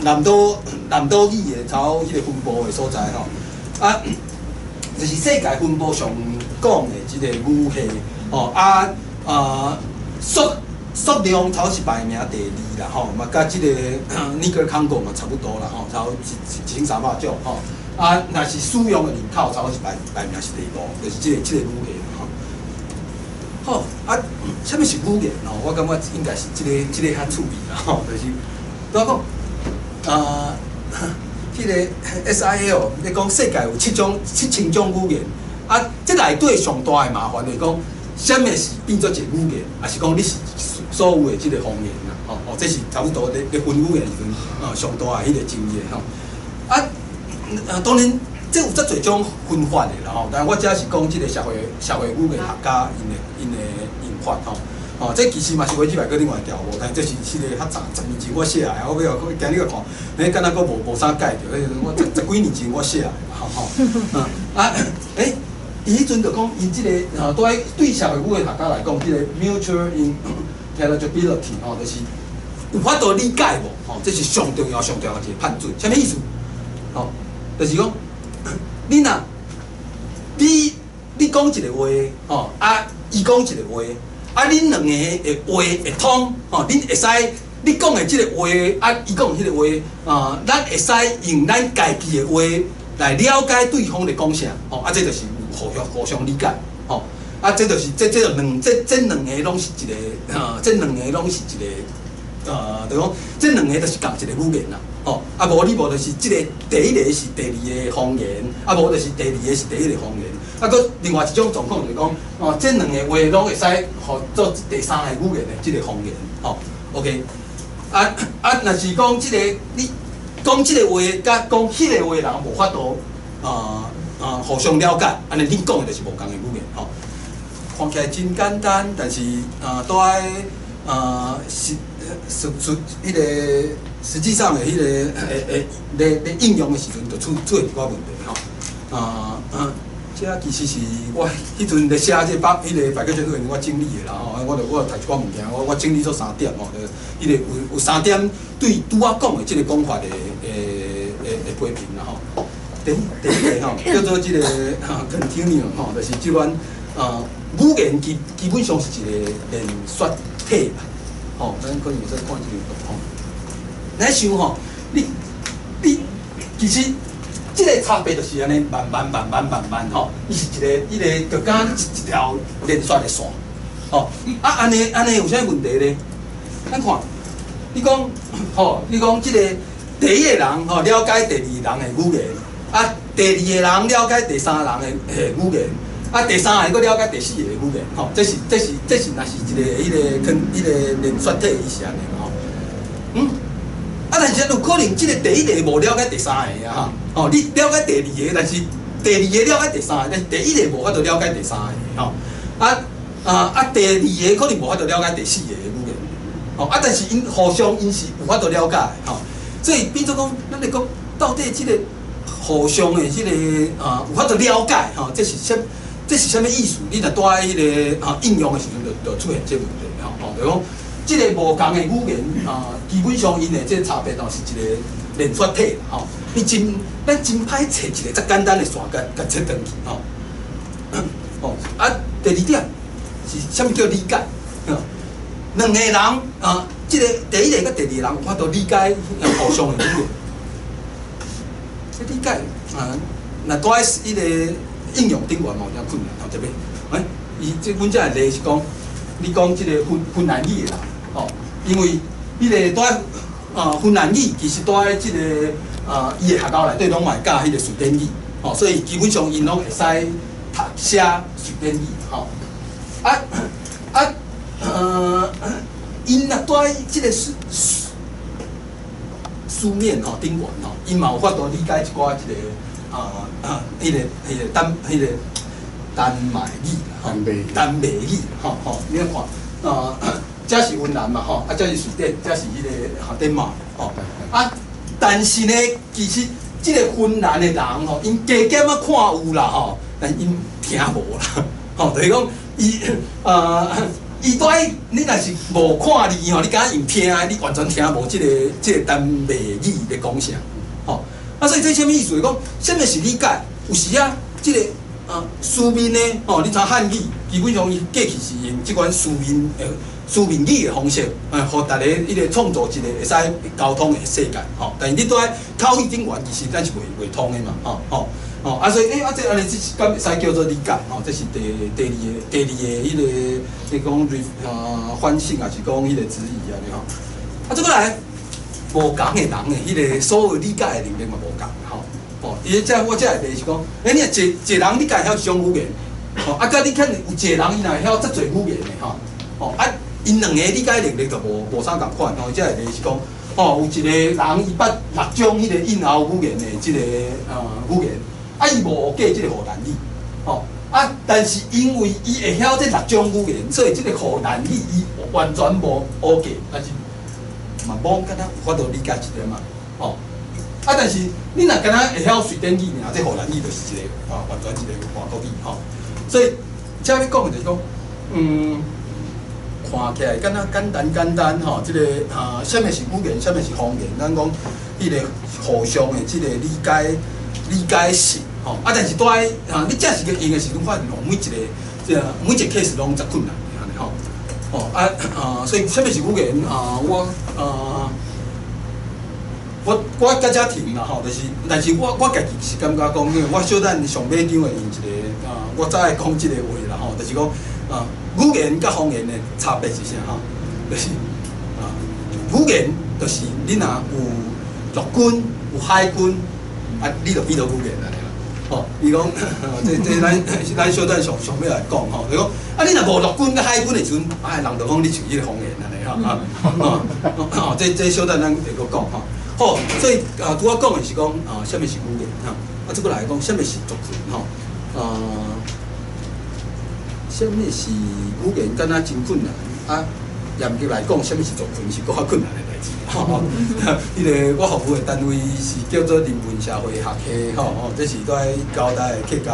南島語的頭彼個分布的所在吼，啊。就是世界分布上廣的這個語系，吼啊啊，縮數量差不多是排名第二啦吼，嘛佮這個尼格康國嘛差不多啦吼，差不多1300種吼。啊，若是使用的人口，差不多是排名是第五，就是這個語言吼。好，啊，啥物是語言吼？我感覺應該是這個較趣味啦吼，就是我講啊，這個 SIL 咧講世界有七種7000種語言，啊，這內底上大的麻煩就是講，啥物是變做一個語言，抑是講你是所有的這個方言啦，吼吼，這是差不多咧分語言的時陣，上大的彼個爭議吼。啊，當然，這有足濟種分法的啦吼，但我這是講這個社會語言學家𪜶的用法吼。吼，這其實嘛是維基百科另外調無，但這是彼個較早10年前我寫的，我欲今日看，欸，敢若閣無啥改著，彼陣我十幾年前我寫的，吼吼。啊，欸，伊彼陣就講，𪜶這個對社會語言學家來講，這個 mutual intelligibility 吼，就是有法度理解無？吼，這是上重要、上重要的一個判準。啥物意思？吼，就是講，你若你講一個話，吼，啊，伊講一個話，啊，恁兩個的話會通，吼，恁會使你講的這個話，啊，伊講的彼個話，啊，咱會使用咱家己的話來了解對方咧講啥，吼，啊，這就是有互相理解，吼，啊，這就是這兩個攏是一個，啊，這兩個攏是一個，就講這兩個就是仝一個語言啦，吼，啊，無你無就是這個第一個是第二個方言，啊，無就是第二個是第一個方言，啊，閣另外一種狀況就是講，哦，這兩個話攏會使予做第三個語言的這個方言，吼，OK，啊啊，若是講這個你講這個話，佮講彼個話人無法度互相了解，按呢恁講的就是無仝的語言，吼。看起來真簡單，但是啊，都愛啊實彼個實際上的彼個會咧應用的時陣，就出現一寡問題吼。啊啊，這其實是我彼陣咧寫這彼個百科全書的時陣，我整理的啦吼。我就讀一寡物件，我整理做三點吼，就彼個有三點對拄仔講的這個講法的批評啦吼。第一個吼，叫做這個 continuum 吼，就是這款啊語言基本上是一個連續體啦。吼，咱可能會使看這個圖吼。咱想吼，你其實這個差別就是按呢，慢慢慢慢慢慢吼，伊是一個，彼個就敢一條連續的線，吼。啊，按呢有啥問題咧？咱看，你講吼，你講這個第一個人吼了解第二人的語言，啊，第二個人了解第三人的語言，啊，第三个閣了解第四個語言，吼，這是若是一個彼個跟彼個連續體，伊是按呢吼。啊，但是有可能這個第一個無了解第三個啊，吼，哦，你了解第二個，但是第二個了解第三個，但是第一個無法度了解第三個，吼，啊啊啊，第二個可能無法度了解第四個語言，吼，啊，但是𪜶互相𪜶是有法度了解的，吼，所以變做講，咱咧講到底這個互相的這個啊有法度了解，吼，這是啥物意思？你若蹛佇彼個啊應用的時陣，就出現這個問題，吼，吼，就講這個無仝的語言啊，基本上𪜶的這個差別吼是一個連續體，吼，你真咱真歹揣一個遮簡單的線，共切斷去，吼。吼，啊，第二點是啥物叫理解？兩個人啊，這個第一個佮第二個人有法度理解互相的語言。這理解啊，若蹛佇彼個應用頂懸嘛有點困難，吼，特別，欸，伊這阮遮的例是講，你講這個芬蘭語的人，吼，因為彼個蹛啊芬蘭語其實蹛佇這個啊伊的學校內底攏嘛會教彼個瑞典語，吼，所以基本上𪜶攏會使讀寫瑞典語，吼，啊啊𪜶若蹛佇這個書面吼頂懸吼，𪜶嘛有法度理解一寡這個啊啊，彼個丹麥語吼，丹麥語吼吼，你看啊，這是芬蘭嘛吼，啊這是瑞典，這是彼個丹麥吼，啊，但是呢，其實這個芬蘭的人吼，𪜶加減仔看有啦吼，但𪜶聽無啦，吼，就是講伊啊。伊蹛你若是無看字吼，你敢若用聽的，你完全聽無這個丹麥語咧講啥，吼。啊，所以這啥物意思？講啥物是理解？有時啊，這個啊書面的吼，你知漢語基本上伊過去是用這款書面的書面語的方式，予逐家彼个創造一個會使溝通的世界，吼。但是你蹛喺口語頂懸，其實咱是袂通的嘛，吼吼吼。啊，所以啊，這按呢這是敢會使叫做理解，吼？這是第二個彼个，你講反省，抑是講彼個質疑按呢吼。啊，這閣來無仝的人的彼个所有理解的能力嘛無仝，吼。哦，伊這我這個例是講，你若一一個人你家會曉一種語言，吼，啊，佮你可能有一個人伊若會曉遮濟語言的吼，吼，啊，𪜶兩個理解能力就無啥仝款，吼，這個例是講，吼，有一個人伊捌六種彼個印歐語言的這个語言，啊，伊無學過這个荷蘭語，吼，啊，但是因為伊會曉這六種語言，所以這个荷蘭語伊完全無學過，但是嘛無敢若有法度理解一點仔，吼。啊，但是你若敢若會曉瑞典語爾，這荷蘭語就是一个啊，完全一个外國語吼。所以這欲講的就是講，看起來敢若簡單簡單吼，這个啊，啥物是語言，啥物是方言，咱講彼个互相的這个理解性吼。啊，但是蹛喺啊，你正式去用的時陣，發現哦，每一個 case 攏足困難的按呢吼。哦啊啊，所以啥物是語言啊？我佮遮停啦吼，就是，但是我家己是感覺講，因為我小等上尾張會用一个啊，我早會講這個話啦吼，就是講啊，語言佮方言的差別是啥吼？就是啊，語言就是你若有陸軍有海軍，啊，你就變做語言按呢啦。吼，伊講，這咱小等上尾來講吼，就講啊，你若無陸軍佮海軍的時陣，啊，人就講你是彼个方言按呢吼啊，哦，這小等咱會閣講吼。好，所以啊，拄仔講的是講啊，啥物是語言吼？啊，這閣來講，啥物是族群吼？啊，啥物是語言？敢若真困難啊！嚴格來講，啥物是族群是閣較困難的代誌。吼，彼个我服務的單位是叫做人文社會學系，吼吼，這是蹛交大的客家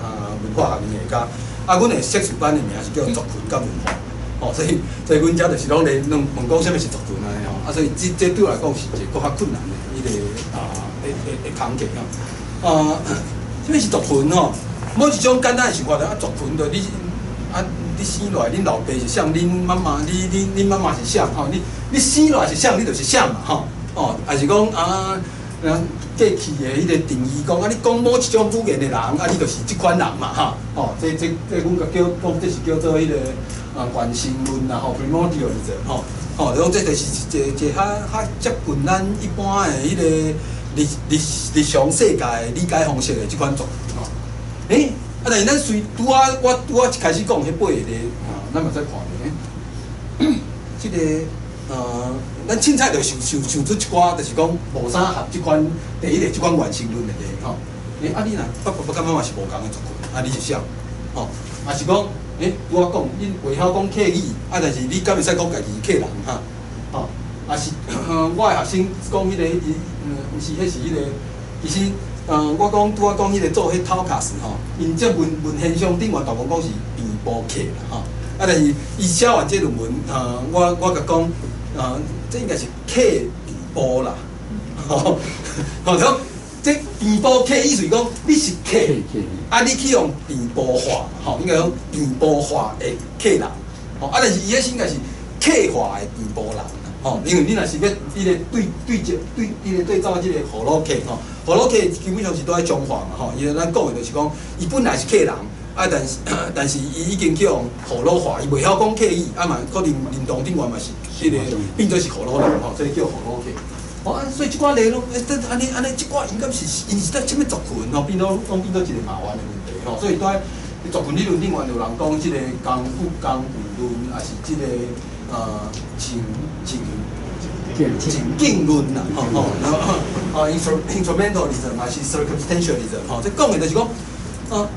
啊文化學院的家。啊，阮的碩士班的名是叫族群佮文化。吼，所以阮遮就是攏咧問問講啥物是族群按呢吼。啊，所以這對我來講是一個閣較困難的彼个啊的工課吼。啊，啥物是族群吼？某一種簡單的想法，啊，族群就你啊，你生落來，恁老爸是啥？恁媽媽，你恁媽媽是啥？吼，你生落來是啥？你就是啥嘛，吼。哦，抑是講啊，過去的彼个定義講啊，你講某一種語言的人，啊，你就是這款人嘛，哈。哦，這阮共叫講，這是叫做彼个啊原生論啦，吼，primordialism，吼，吼，就講這就是一個較接近咱一般的彼個日常世界的理解方式的這款族群，吼。欸，啊，但是咱隨拄仔我拄仔一開始講彼八個啊，咱嘛再看著，這个咱凊彩就想出一寡，就是講無啥合這款第一個這款原生論的例吼。欸，啊，你若爸爸佮媽媽是無仝的族群，啊，你是啥？吼，抑是講，欸，拄仔講，你袂曉講客語，啊，但是你敢會使講家己是客人哈？吼，抑是我的學生講彼个伊，毋是，彼是彼个，其實，我講拄仔講彼个做彼 podcast 吼，𪜶這文獻上頂懸大部分講是平埔客啦吼，啊，但是伊寫完這論文，啊，我共講，啊，這應該是客平埔啦，吼，吼，講這平埔客意思是講你是客，啊，你去予平埔化，吼，應該講平埔化的客人，吼，啊，但是伊彼應該是客化的平埔人，吼，因為你若是欲彼个對對接對彼个對照這個河洛客吼，河洛客基本上是蹛佇彰化嘛，吼，伊咱講的就是講，伊本來是客人，啊，但是伊已經去予河洛化，伊袂曉講客語，啊嘛可能認同頂懸嘛是彼个變做是河洛人，吼，所以叫河洛客。哦啊，所以這寡例攏，欸，這按呢按呢，這寡應該是𪜶是佇啥物族群吼，變做攏變做一個麻煩的問題吼，所以蹛族群理論頂懸有人講這個工具論，抑是這个情境論啦，吼吼，啊，instrumentalism 抑是 circumstantialism，吼，這講的就是講，啊，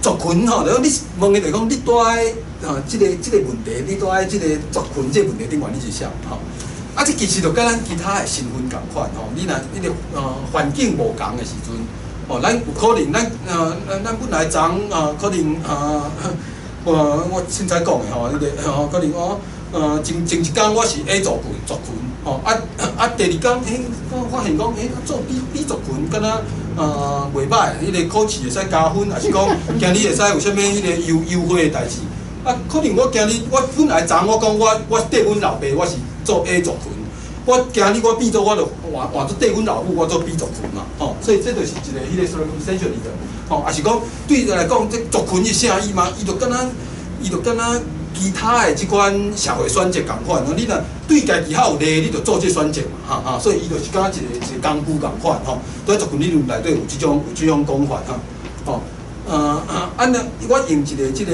族群吼，就講你問的就是講你蹛佇啊，這個問題，你蹛佇這個族群這個問題頂懸你是啥？吼，啊，這其實就佮咱其他的身份仝款吼，你若彼个環境無仝的時陣，吼，咱有可能咱本來昨啊可能啊，我凊彩講的吼，彼个吼可能我前一工我是 A 族群，吼啊啊第二工，欸，我發現講，欸，做 B 族群敢若袂䆀，彼个考試會使加分，抑是講今日會使有啥物彼个優惠的代誌，啊，可能我今日我本來昨我講我綴阮老爸，我是做 A 族群，我今日我變做我就換換做綴阮老母，我做 B 族群嘛，吼，所以這就是一個彼個 circumstantial 的，吼，抑是講對伊來講，這族群是啥？伊嘛，伊就敢若其他的這款社會選擇仝款，你若對家己較有利，你就做這選擇嘛，哈哈，所以伊就是敢若一個工具仝款，吼，佇族群理論內底有這種講法，哈，吼。啊，那我用一個這個，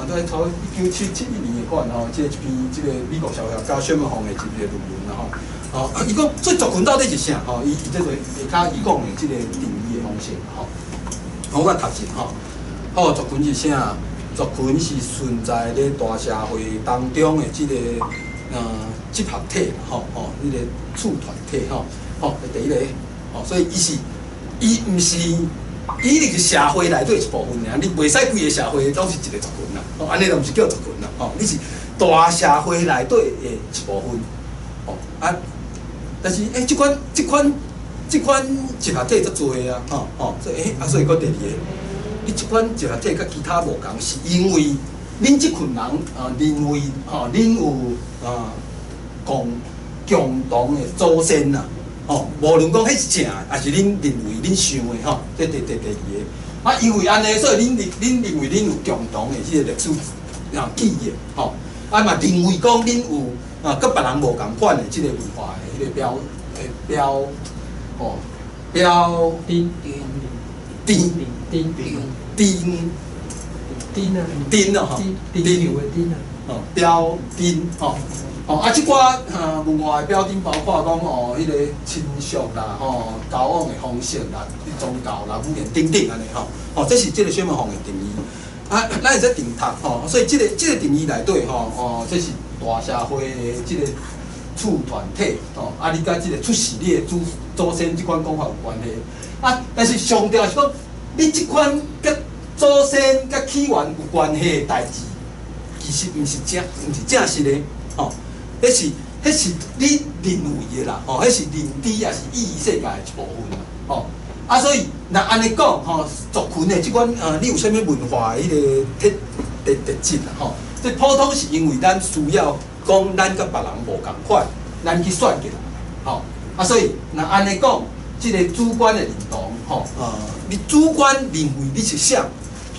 在頭1971年的款吼，這個一篇這個美國社會學家宣文鳳的一個論文啦吼。哦，伊講這族群到底是啥？吼，伊這個下跤伊講的這個定義的方式吼。我讀一吼，好，族群是啥？族群是存在咧大社會當中的這個集合體吼吼，彼個次團體吼，吼，第一個，吼，所以伊是伊毋是。伊一定是社會內底一部分爾，你袂使規個社會攏是一個族群啦，吼，按呢就毋是叫族群啦，吼，你是大社會內底的一部分，吼啊，但是這款集合體足濟啊，吼吼，所以啊，所以閣第二個，你這款集合體佮其他無仝，是因為恁這群人啊認為吼，恁有啊共同的祖先啦。吼，無論講彼是正，抑是恁認為恁想的吼，這第二個。啊，因為按呢，所以恁認為恁有共同的這個歷史啊記憶，吼，啊嘛認為講恁有啊，佮別人無仝款的這個文化的彼個標的標，吼標釘釘釘釘釘啊釘啊吼，釘釘的釘啊，哦標釘吼。哦，啊，這寡文化的標準包括講哦，彼個親屬啦，吼，交往的方式啦，宗教啦、語言等等按呢吼，哦，這是這個宣文鳳的定義。啊，咱會使定讀吼，所以這個定義內底吼，哦，這是大社會的這個次團體，吼，啊，你佮這個出世你的祖先這款講法有關係。啊，但是上重要是講，你這款佮祖先佮起源有關係的代誌，其實毋是正實的，吼。彼是你認為的啦，吼，彼是認知抑是意義世界的一部分啦，吼。啊，所以若按呢講，吼，族群的這款你有啥物文化的彼個特質啦，吼。這普通是因為咱需要講咱佮別人無仝款，咱去選起來，吼。啊，所以若按呢講，這個主觀的認同，吼，你主觀認為你是啥？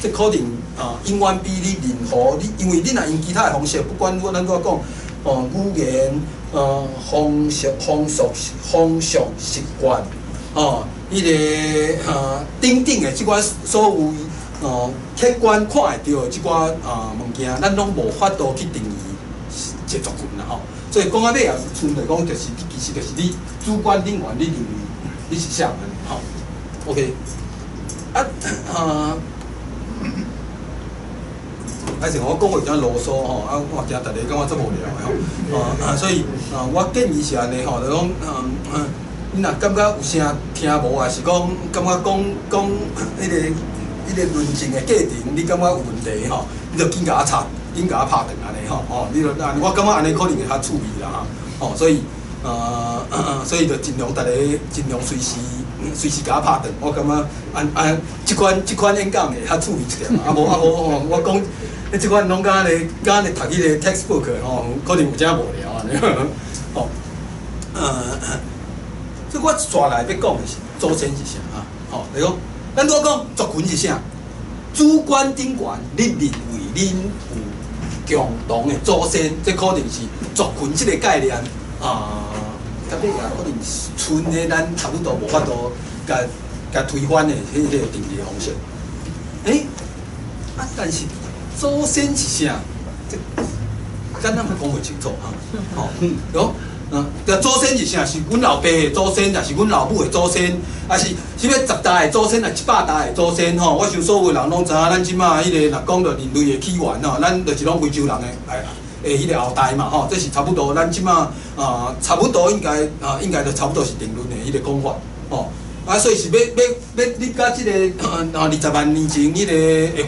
這可能啊，永遠比你任何你，因為你若用其他的方式，不管我咱拄仔講。哦，語言、風俗習慣，哦，彼個等等的這款所謂客觀看會著的這款物件，咱攏無法度去定義一個族群啦吼。所以講到尾也是賰著講，就是其實就是你主觀頂懸，你認為你是啥按呢吼？OK，啊啊。還是我講話有點囉嗦吼，啊，我驚逐家感覺足無聊的吼，啊，所以啊，我建議是按呢吼，就講，你若感覺有啥聽無，抑是講感覺講講彼個論證的過程，你感覺有問題吼，你就緊共我插，緊共我拍斷按呢吼，吼，你就按我感覺按呢可能會較趣味啦吼，吼，所以就盡量逐家盡量隨時共我拍斷，我感覺按按這款演講會較趣味一點，啊無吼，我講。你這款攏敢若咧讀彼個 textbook 吼，可能有遮無聊按呢。吼，這我紲來欲講的是祖先是啥啊？吼，就講咱拄仔講族群是啥？主觀頂懸，你認為恁有共同的祖先，這可能是族群這個概念啊。到尾也可能是賰的，咱差不多無法度共共推翻的彼個定義方式。啊，但是祖先是啥？這敢若嘛講袂清楚哈。吼，喏，這祖先是啥？是阮老爸的祖先，抑是阮老母的祖先，抑是啥物10代的祖先，抑100代的祖先？吼，我想所有人攏知影，咱這馬彼個若講著人類的起源吼，咱就是攏非洲人的彼個後代嘛，吼，這是差不多，咱這馬啊，差不多應該啊，應該就差不多是定論的彼個講法，吼。啊，所以是欲欲欲入共這個啊20萬年前彼個的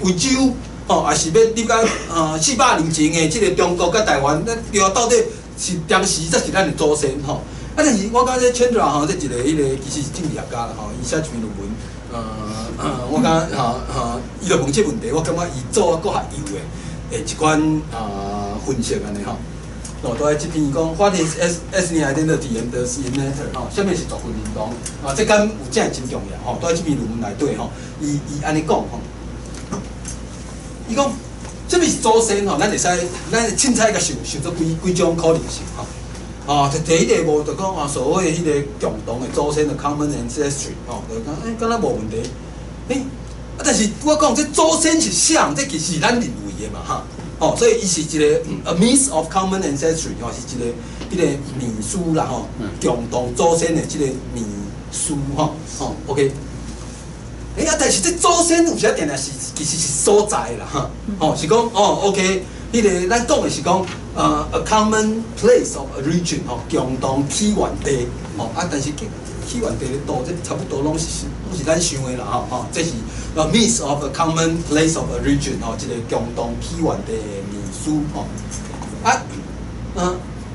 非洲，吼，抑是欲入共啊400年前的這個中國佮台灣，咱對啊，到底是當時才是咱的祖先吼。啊，但是我感覺 Chandra 吼，這一個彼個其實是政治學家啦吼，伊寫一篇論文，我感覺吼吼，伊就問這問題，我感覺伊做閣較幼的。的一款啊分析按呢吼。哦，都喺這篇講，What is ethnic identity and does it matter？吼，啥物是族群認同？啊，這敢有真真重要吼。都喺這篇論文內底吼，伊伊按呢講吼，伊講啥物是祖先吼？咱會使咱凊彩共想想做幾幾種可能性吼。啊，第一個無就講啊，所謂彼個共同的祖先的 common ancestry 吼，就講欸，敢若無問題。欸，啊，但是我講這祖先是啥？這其實是咱認為的嘛，哈。哦，所以伊是一個 a myth of common ancestry 吼，是一個彼個迷思啦吼，共同祖先的這個迷思吼，吼，OK。欸啊，但是這祖先有時定定是其實是所在啦，哈，吼，是講哦，OK，彼個咱講的是講a common place of origin 吼，共同起源地，吼啊，但是起起源地的度，這差不多攏是咱想的啦，吼吼，這是 a myth of a common place of origin 吼，一個共同起源地的迷思吼。啊，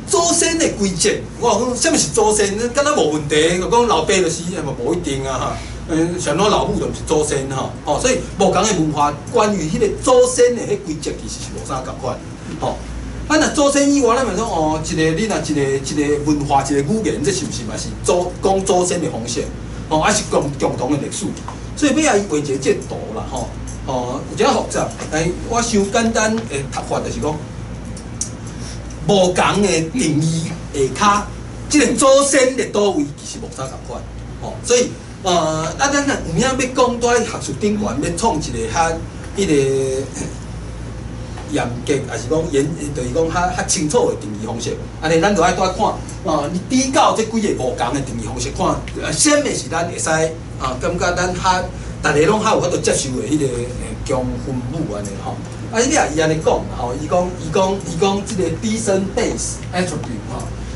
祖先的軌跡，我講啥物是祖先？敢若無問題，就講老爸就是，嘛無一定啊哈。像我老母就毋是祖先吼，吼，所以無仝的文化關於彼個祖先的彼軌跡其實是無啥仝款，吼。啊，若祖先以外，咱咪講哦，一個你若一個一個文化，一個語言，這是毋是嘛是祖講祖先的方式？吼，還是共共同的歷史？所以欲來伊畫一個這個圖啦，吼，哦，有點複雜，但我傷簡單的讀法就是講，無仝的定義下跤，這個祖先佇佗位其實無啥仝款，吼，所以。啊，咱若有影欲講，佇學術頂懸欲創一個較彼個嚴格，抑是講嚴，就是講較較清楚的定義方式。按呢，咱就愛拄看，啊，你比較這幾個無仝的定義方式，看，啥物是咱會使啊，感覺咱較逐个攏較有法度接受的彼個公分母按呢吼。啊，你也伊按呢講吼，伊講伊講伊講這個 descent based attribute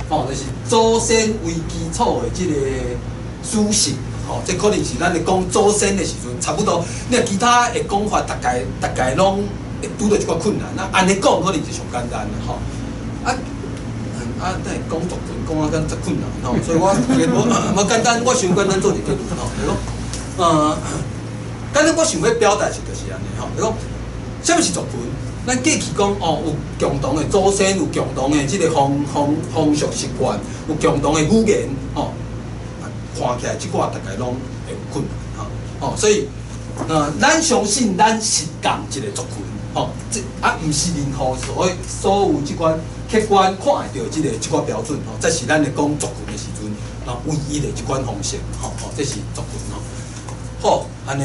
吼，吼，就是祖先為基礎的這個屬性。吼，這可能是咱咧講祖先的時陣，差不多。你若其他的講法，大概大概攏會拄著一寡困難。啊，按呢講可能就上簡單啦，吼。啊，啊，等下講族群講啊，敢遮困難吼，所以我我我簡單，我想簡單做一個結論吼，就是講，簡單我想欲表達是就是按呢吼，就是講，啥物是族群？咱過去講哦，有共同的祖先，有共同的這個風風風俗習慣，有共同的語言，吼。看起來這寡大概攏會有困難吼，哦，所以，咱相信咱是仝一個族群，吼，這啊毋是任何所謂所有這款客觀看會著這個這款標準，吼，這是咱咧講族群的時陣，啊，唯一的這款方式，吼吼，這是族群吼。好，按呢，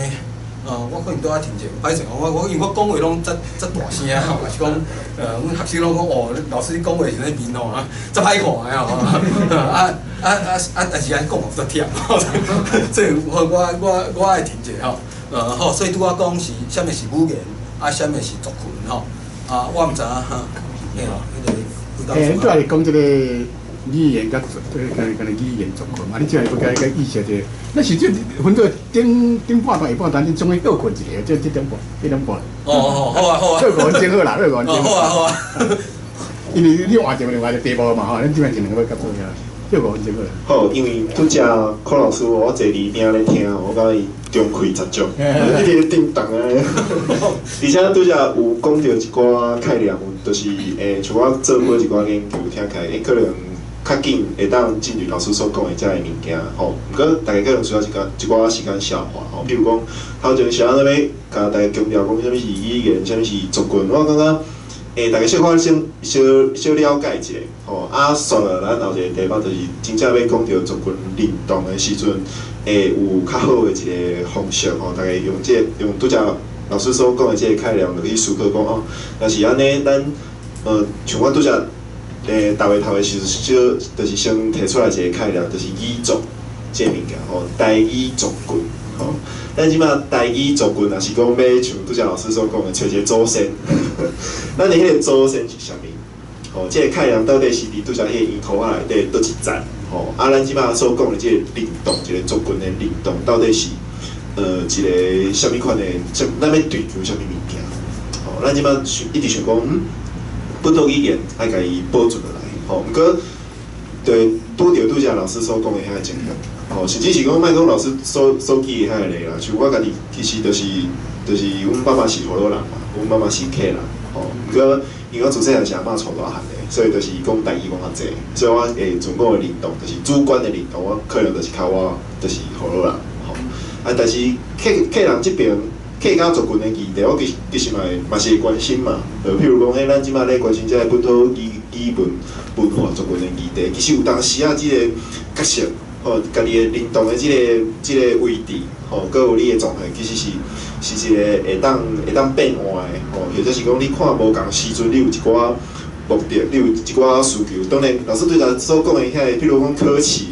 我可能拄仔停者，歹勢，我我因為我講話攏遮遮大聲吼，抑是講，阮學生攏講哦，老師你講話是咧面吼啊，遮歹看的吼，啊啊啊啊，但是按呢講嘛有忝，所以我我我我愛停者吼，好，所以拄仔講是啥物是語言，啊，啥物是族群吼，啊，我毋知影哈，嘿，彼個。欸，你拄仔是講這個語言佮佮佮語言族群嘛？你這個閣閣意識者，那是這分做頂頂半段、下半段，你總歸歇睏一下，這這點半，這點半。哦哦，好啊好啊。歇五分鐘好啦，歇五分鐘。好啊好啊。因為你換一個另外一個題目嘛吼，咱這邊一兩個欲結束爾，歇五分鐘好。好，因為拄才柯老師我坐佇邊仔咧聽，我感覺伊中氣十足，一直咧叮當啊。而且拄才有講著一寡概念，就是像我做過一寡研究，聽起來可能較緊會當進入老師所講的這个物件吼。毋過大家可能需要一個一寡時間消化吼。比如講，頭前是按怎欲共大家強調講啥物是語言，啥物是族群，我感覺大家小可先小小了解一下吼。啊，煞落咱後一個題目就是真正欲講著族群認同的時陣，會有較好的一個方式吼。大家用這個用拄才老師所講的這個概念，落去思考講哦，若是按呢，咱像我拄才頭下頭的時陣，小就是先提出來一個概念，就是語族這個物件吼，台語族群吼。咱這擺台語族群，若是講欲像拄才老師所講的，揣一個祖先，咱的彼個祖先是啥物？吼，這個概念到底是佇拄才彼個圓箍仔內底佗一層？吼，啊，咱這擺所講的這個認同，一個族群的認同，到底是一個啥物款的？咱欲追求啥物物件？吼，咱這擺想一直想講，本土語言愛共伊保存落來，吼，毋過對拄著拄才老師所講的遐個情形，吼，甚至是講莫講老師所所舉的遐個例啦，像我家己其實就是就是阮爸媽是河洛人嘛，阮媽媽是客人，吼。毋過因為我自細漢是阿嬤帶大漢的，所以就是講台語講較濟，所以我會自我的認同，就是主觀的認同，我可能就是較我就是河洛人，吼。啊，但是客人這邊客家族群的議題，我其實嘛是會關心嘛。就譬如講，咱這擺咧關心這个本土語文文化族群的議題，其實有當時啊，這个角色，吼，家己的認同的這個位置，吼，閣有你的狀態，其實是一個會當變換的，吼，或者是講你看無仝時陣，你有一寡目的，你有一寡需求。當然，老師對頭所講的遐个，譬如講考試，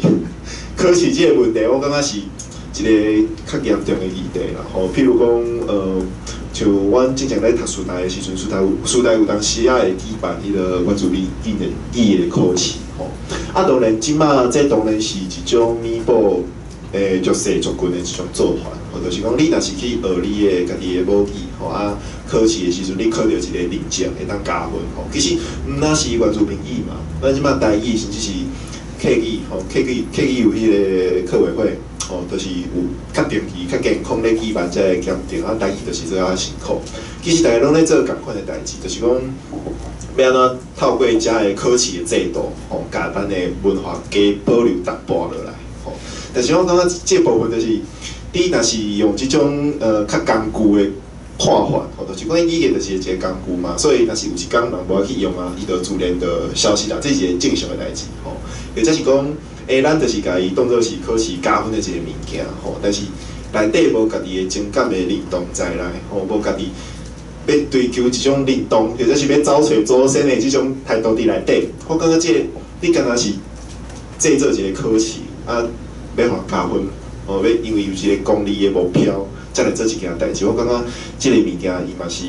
考試這個問題，我感覺是一個較嚴重的議題啦。吼，譬如講，像阮之前咧讀師大的時陣，師大有當時仔會舉辦彼个原住民語的考試，吼。啊，當然，這擺這當然是一種彌補弱勢族群的一種做法，吼，就是講你若是去學你的家己的母語，吼啊，考試的時陣你考著一個認證會當加分，吼。其實毋但是原住民語嘛，咱這擺台語甚至是客語，吼，客語有彼個客委會，吼，就是有較定期、較健康咧舉辦這个檢定，啊，台語就是做較辛苦。其實大家攏咧做仝款的代誌，就是講欲按怎透過遮个考試的制度，吼，共咱的文化加保留淡薄落來，吼。但是我感覺這部分就是，你若是用這種較工具的看法，吼，就是講語言就是一个工具嘛，所以若是有一工人無愛去用啊，伊就自然就消失啦，這是一個正常的代誌，吼。或者是講，咱就是共伊當做是考試加分的一個物件，吼。但是內底無家己的情感的認同在內，吼，無家己欲追求一種認同，或者是欲走揣祖先的這種態度佇內底，我感覺這個你敢若是製作一個考試，啊，欲予人加分，吼，欲因為有一個功利的目標，才來做這件代誌。我感覺這个物件伊嘛是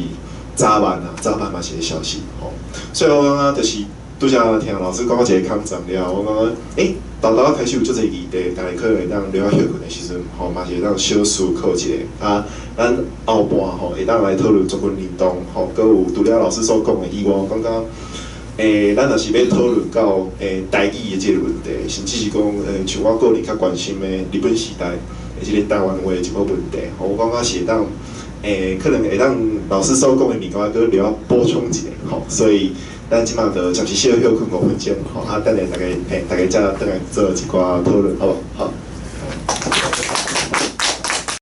早晚啊，早晚嘛是會消失，吼。所以我感覺就是拄才聽老師講到一個空站了，我感覺，沓沓仔開始有足濟議題，大家可能會當留仔歇睏的時陣，吼，嘛是會當小思考一下。啊，咱後半吼會當來討論族群認同，吼，閣有除了老師所講的以外，我感覺，咱若是欲討論到台語的這个問題，甚至是講，像我個人較關心的日本時代的這个台灣話的一個問題，吼，我感覺是會當，可能會當老師所講的物件，閣留仔補充一下，吼，所以咱這擺就暫時小歇睏5分鐘，吼，啊，等下大家，大家再轉來做一寡討論，好無？好。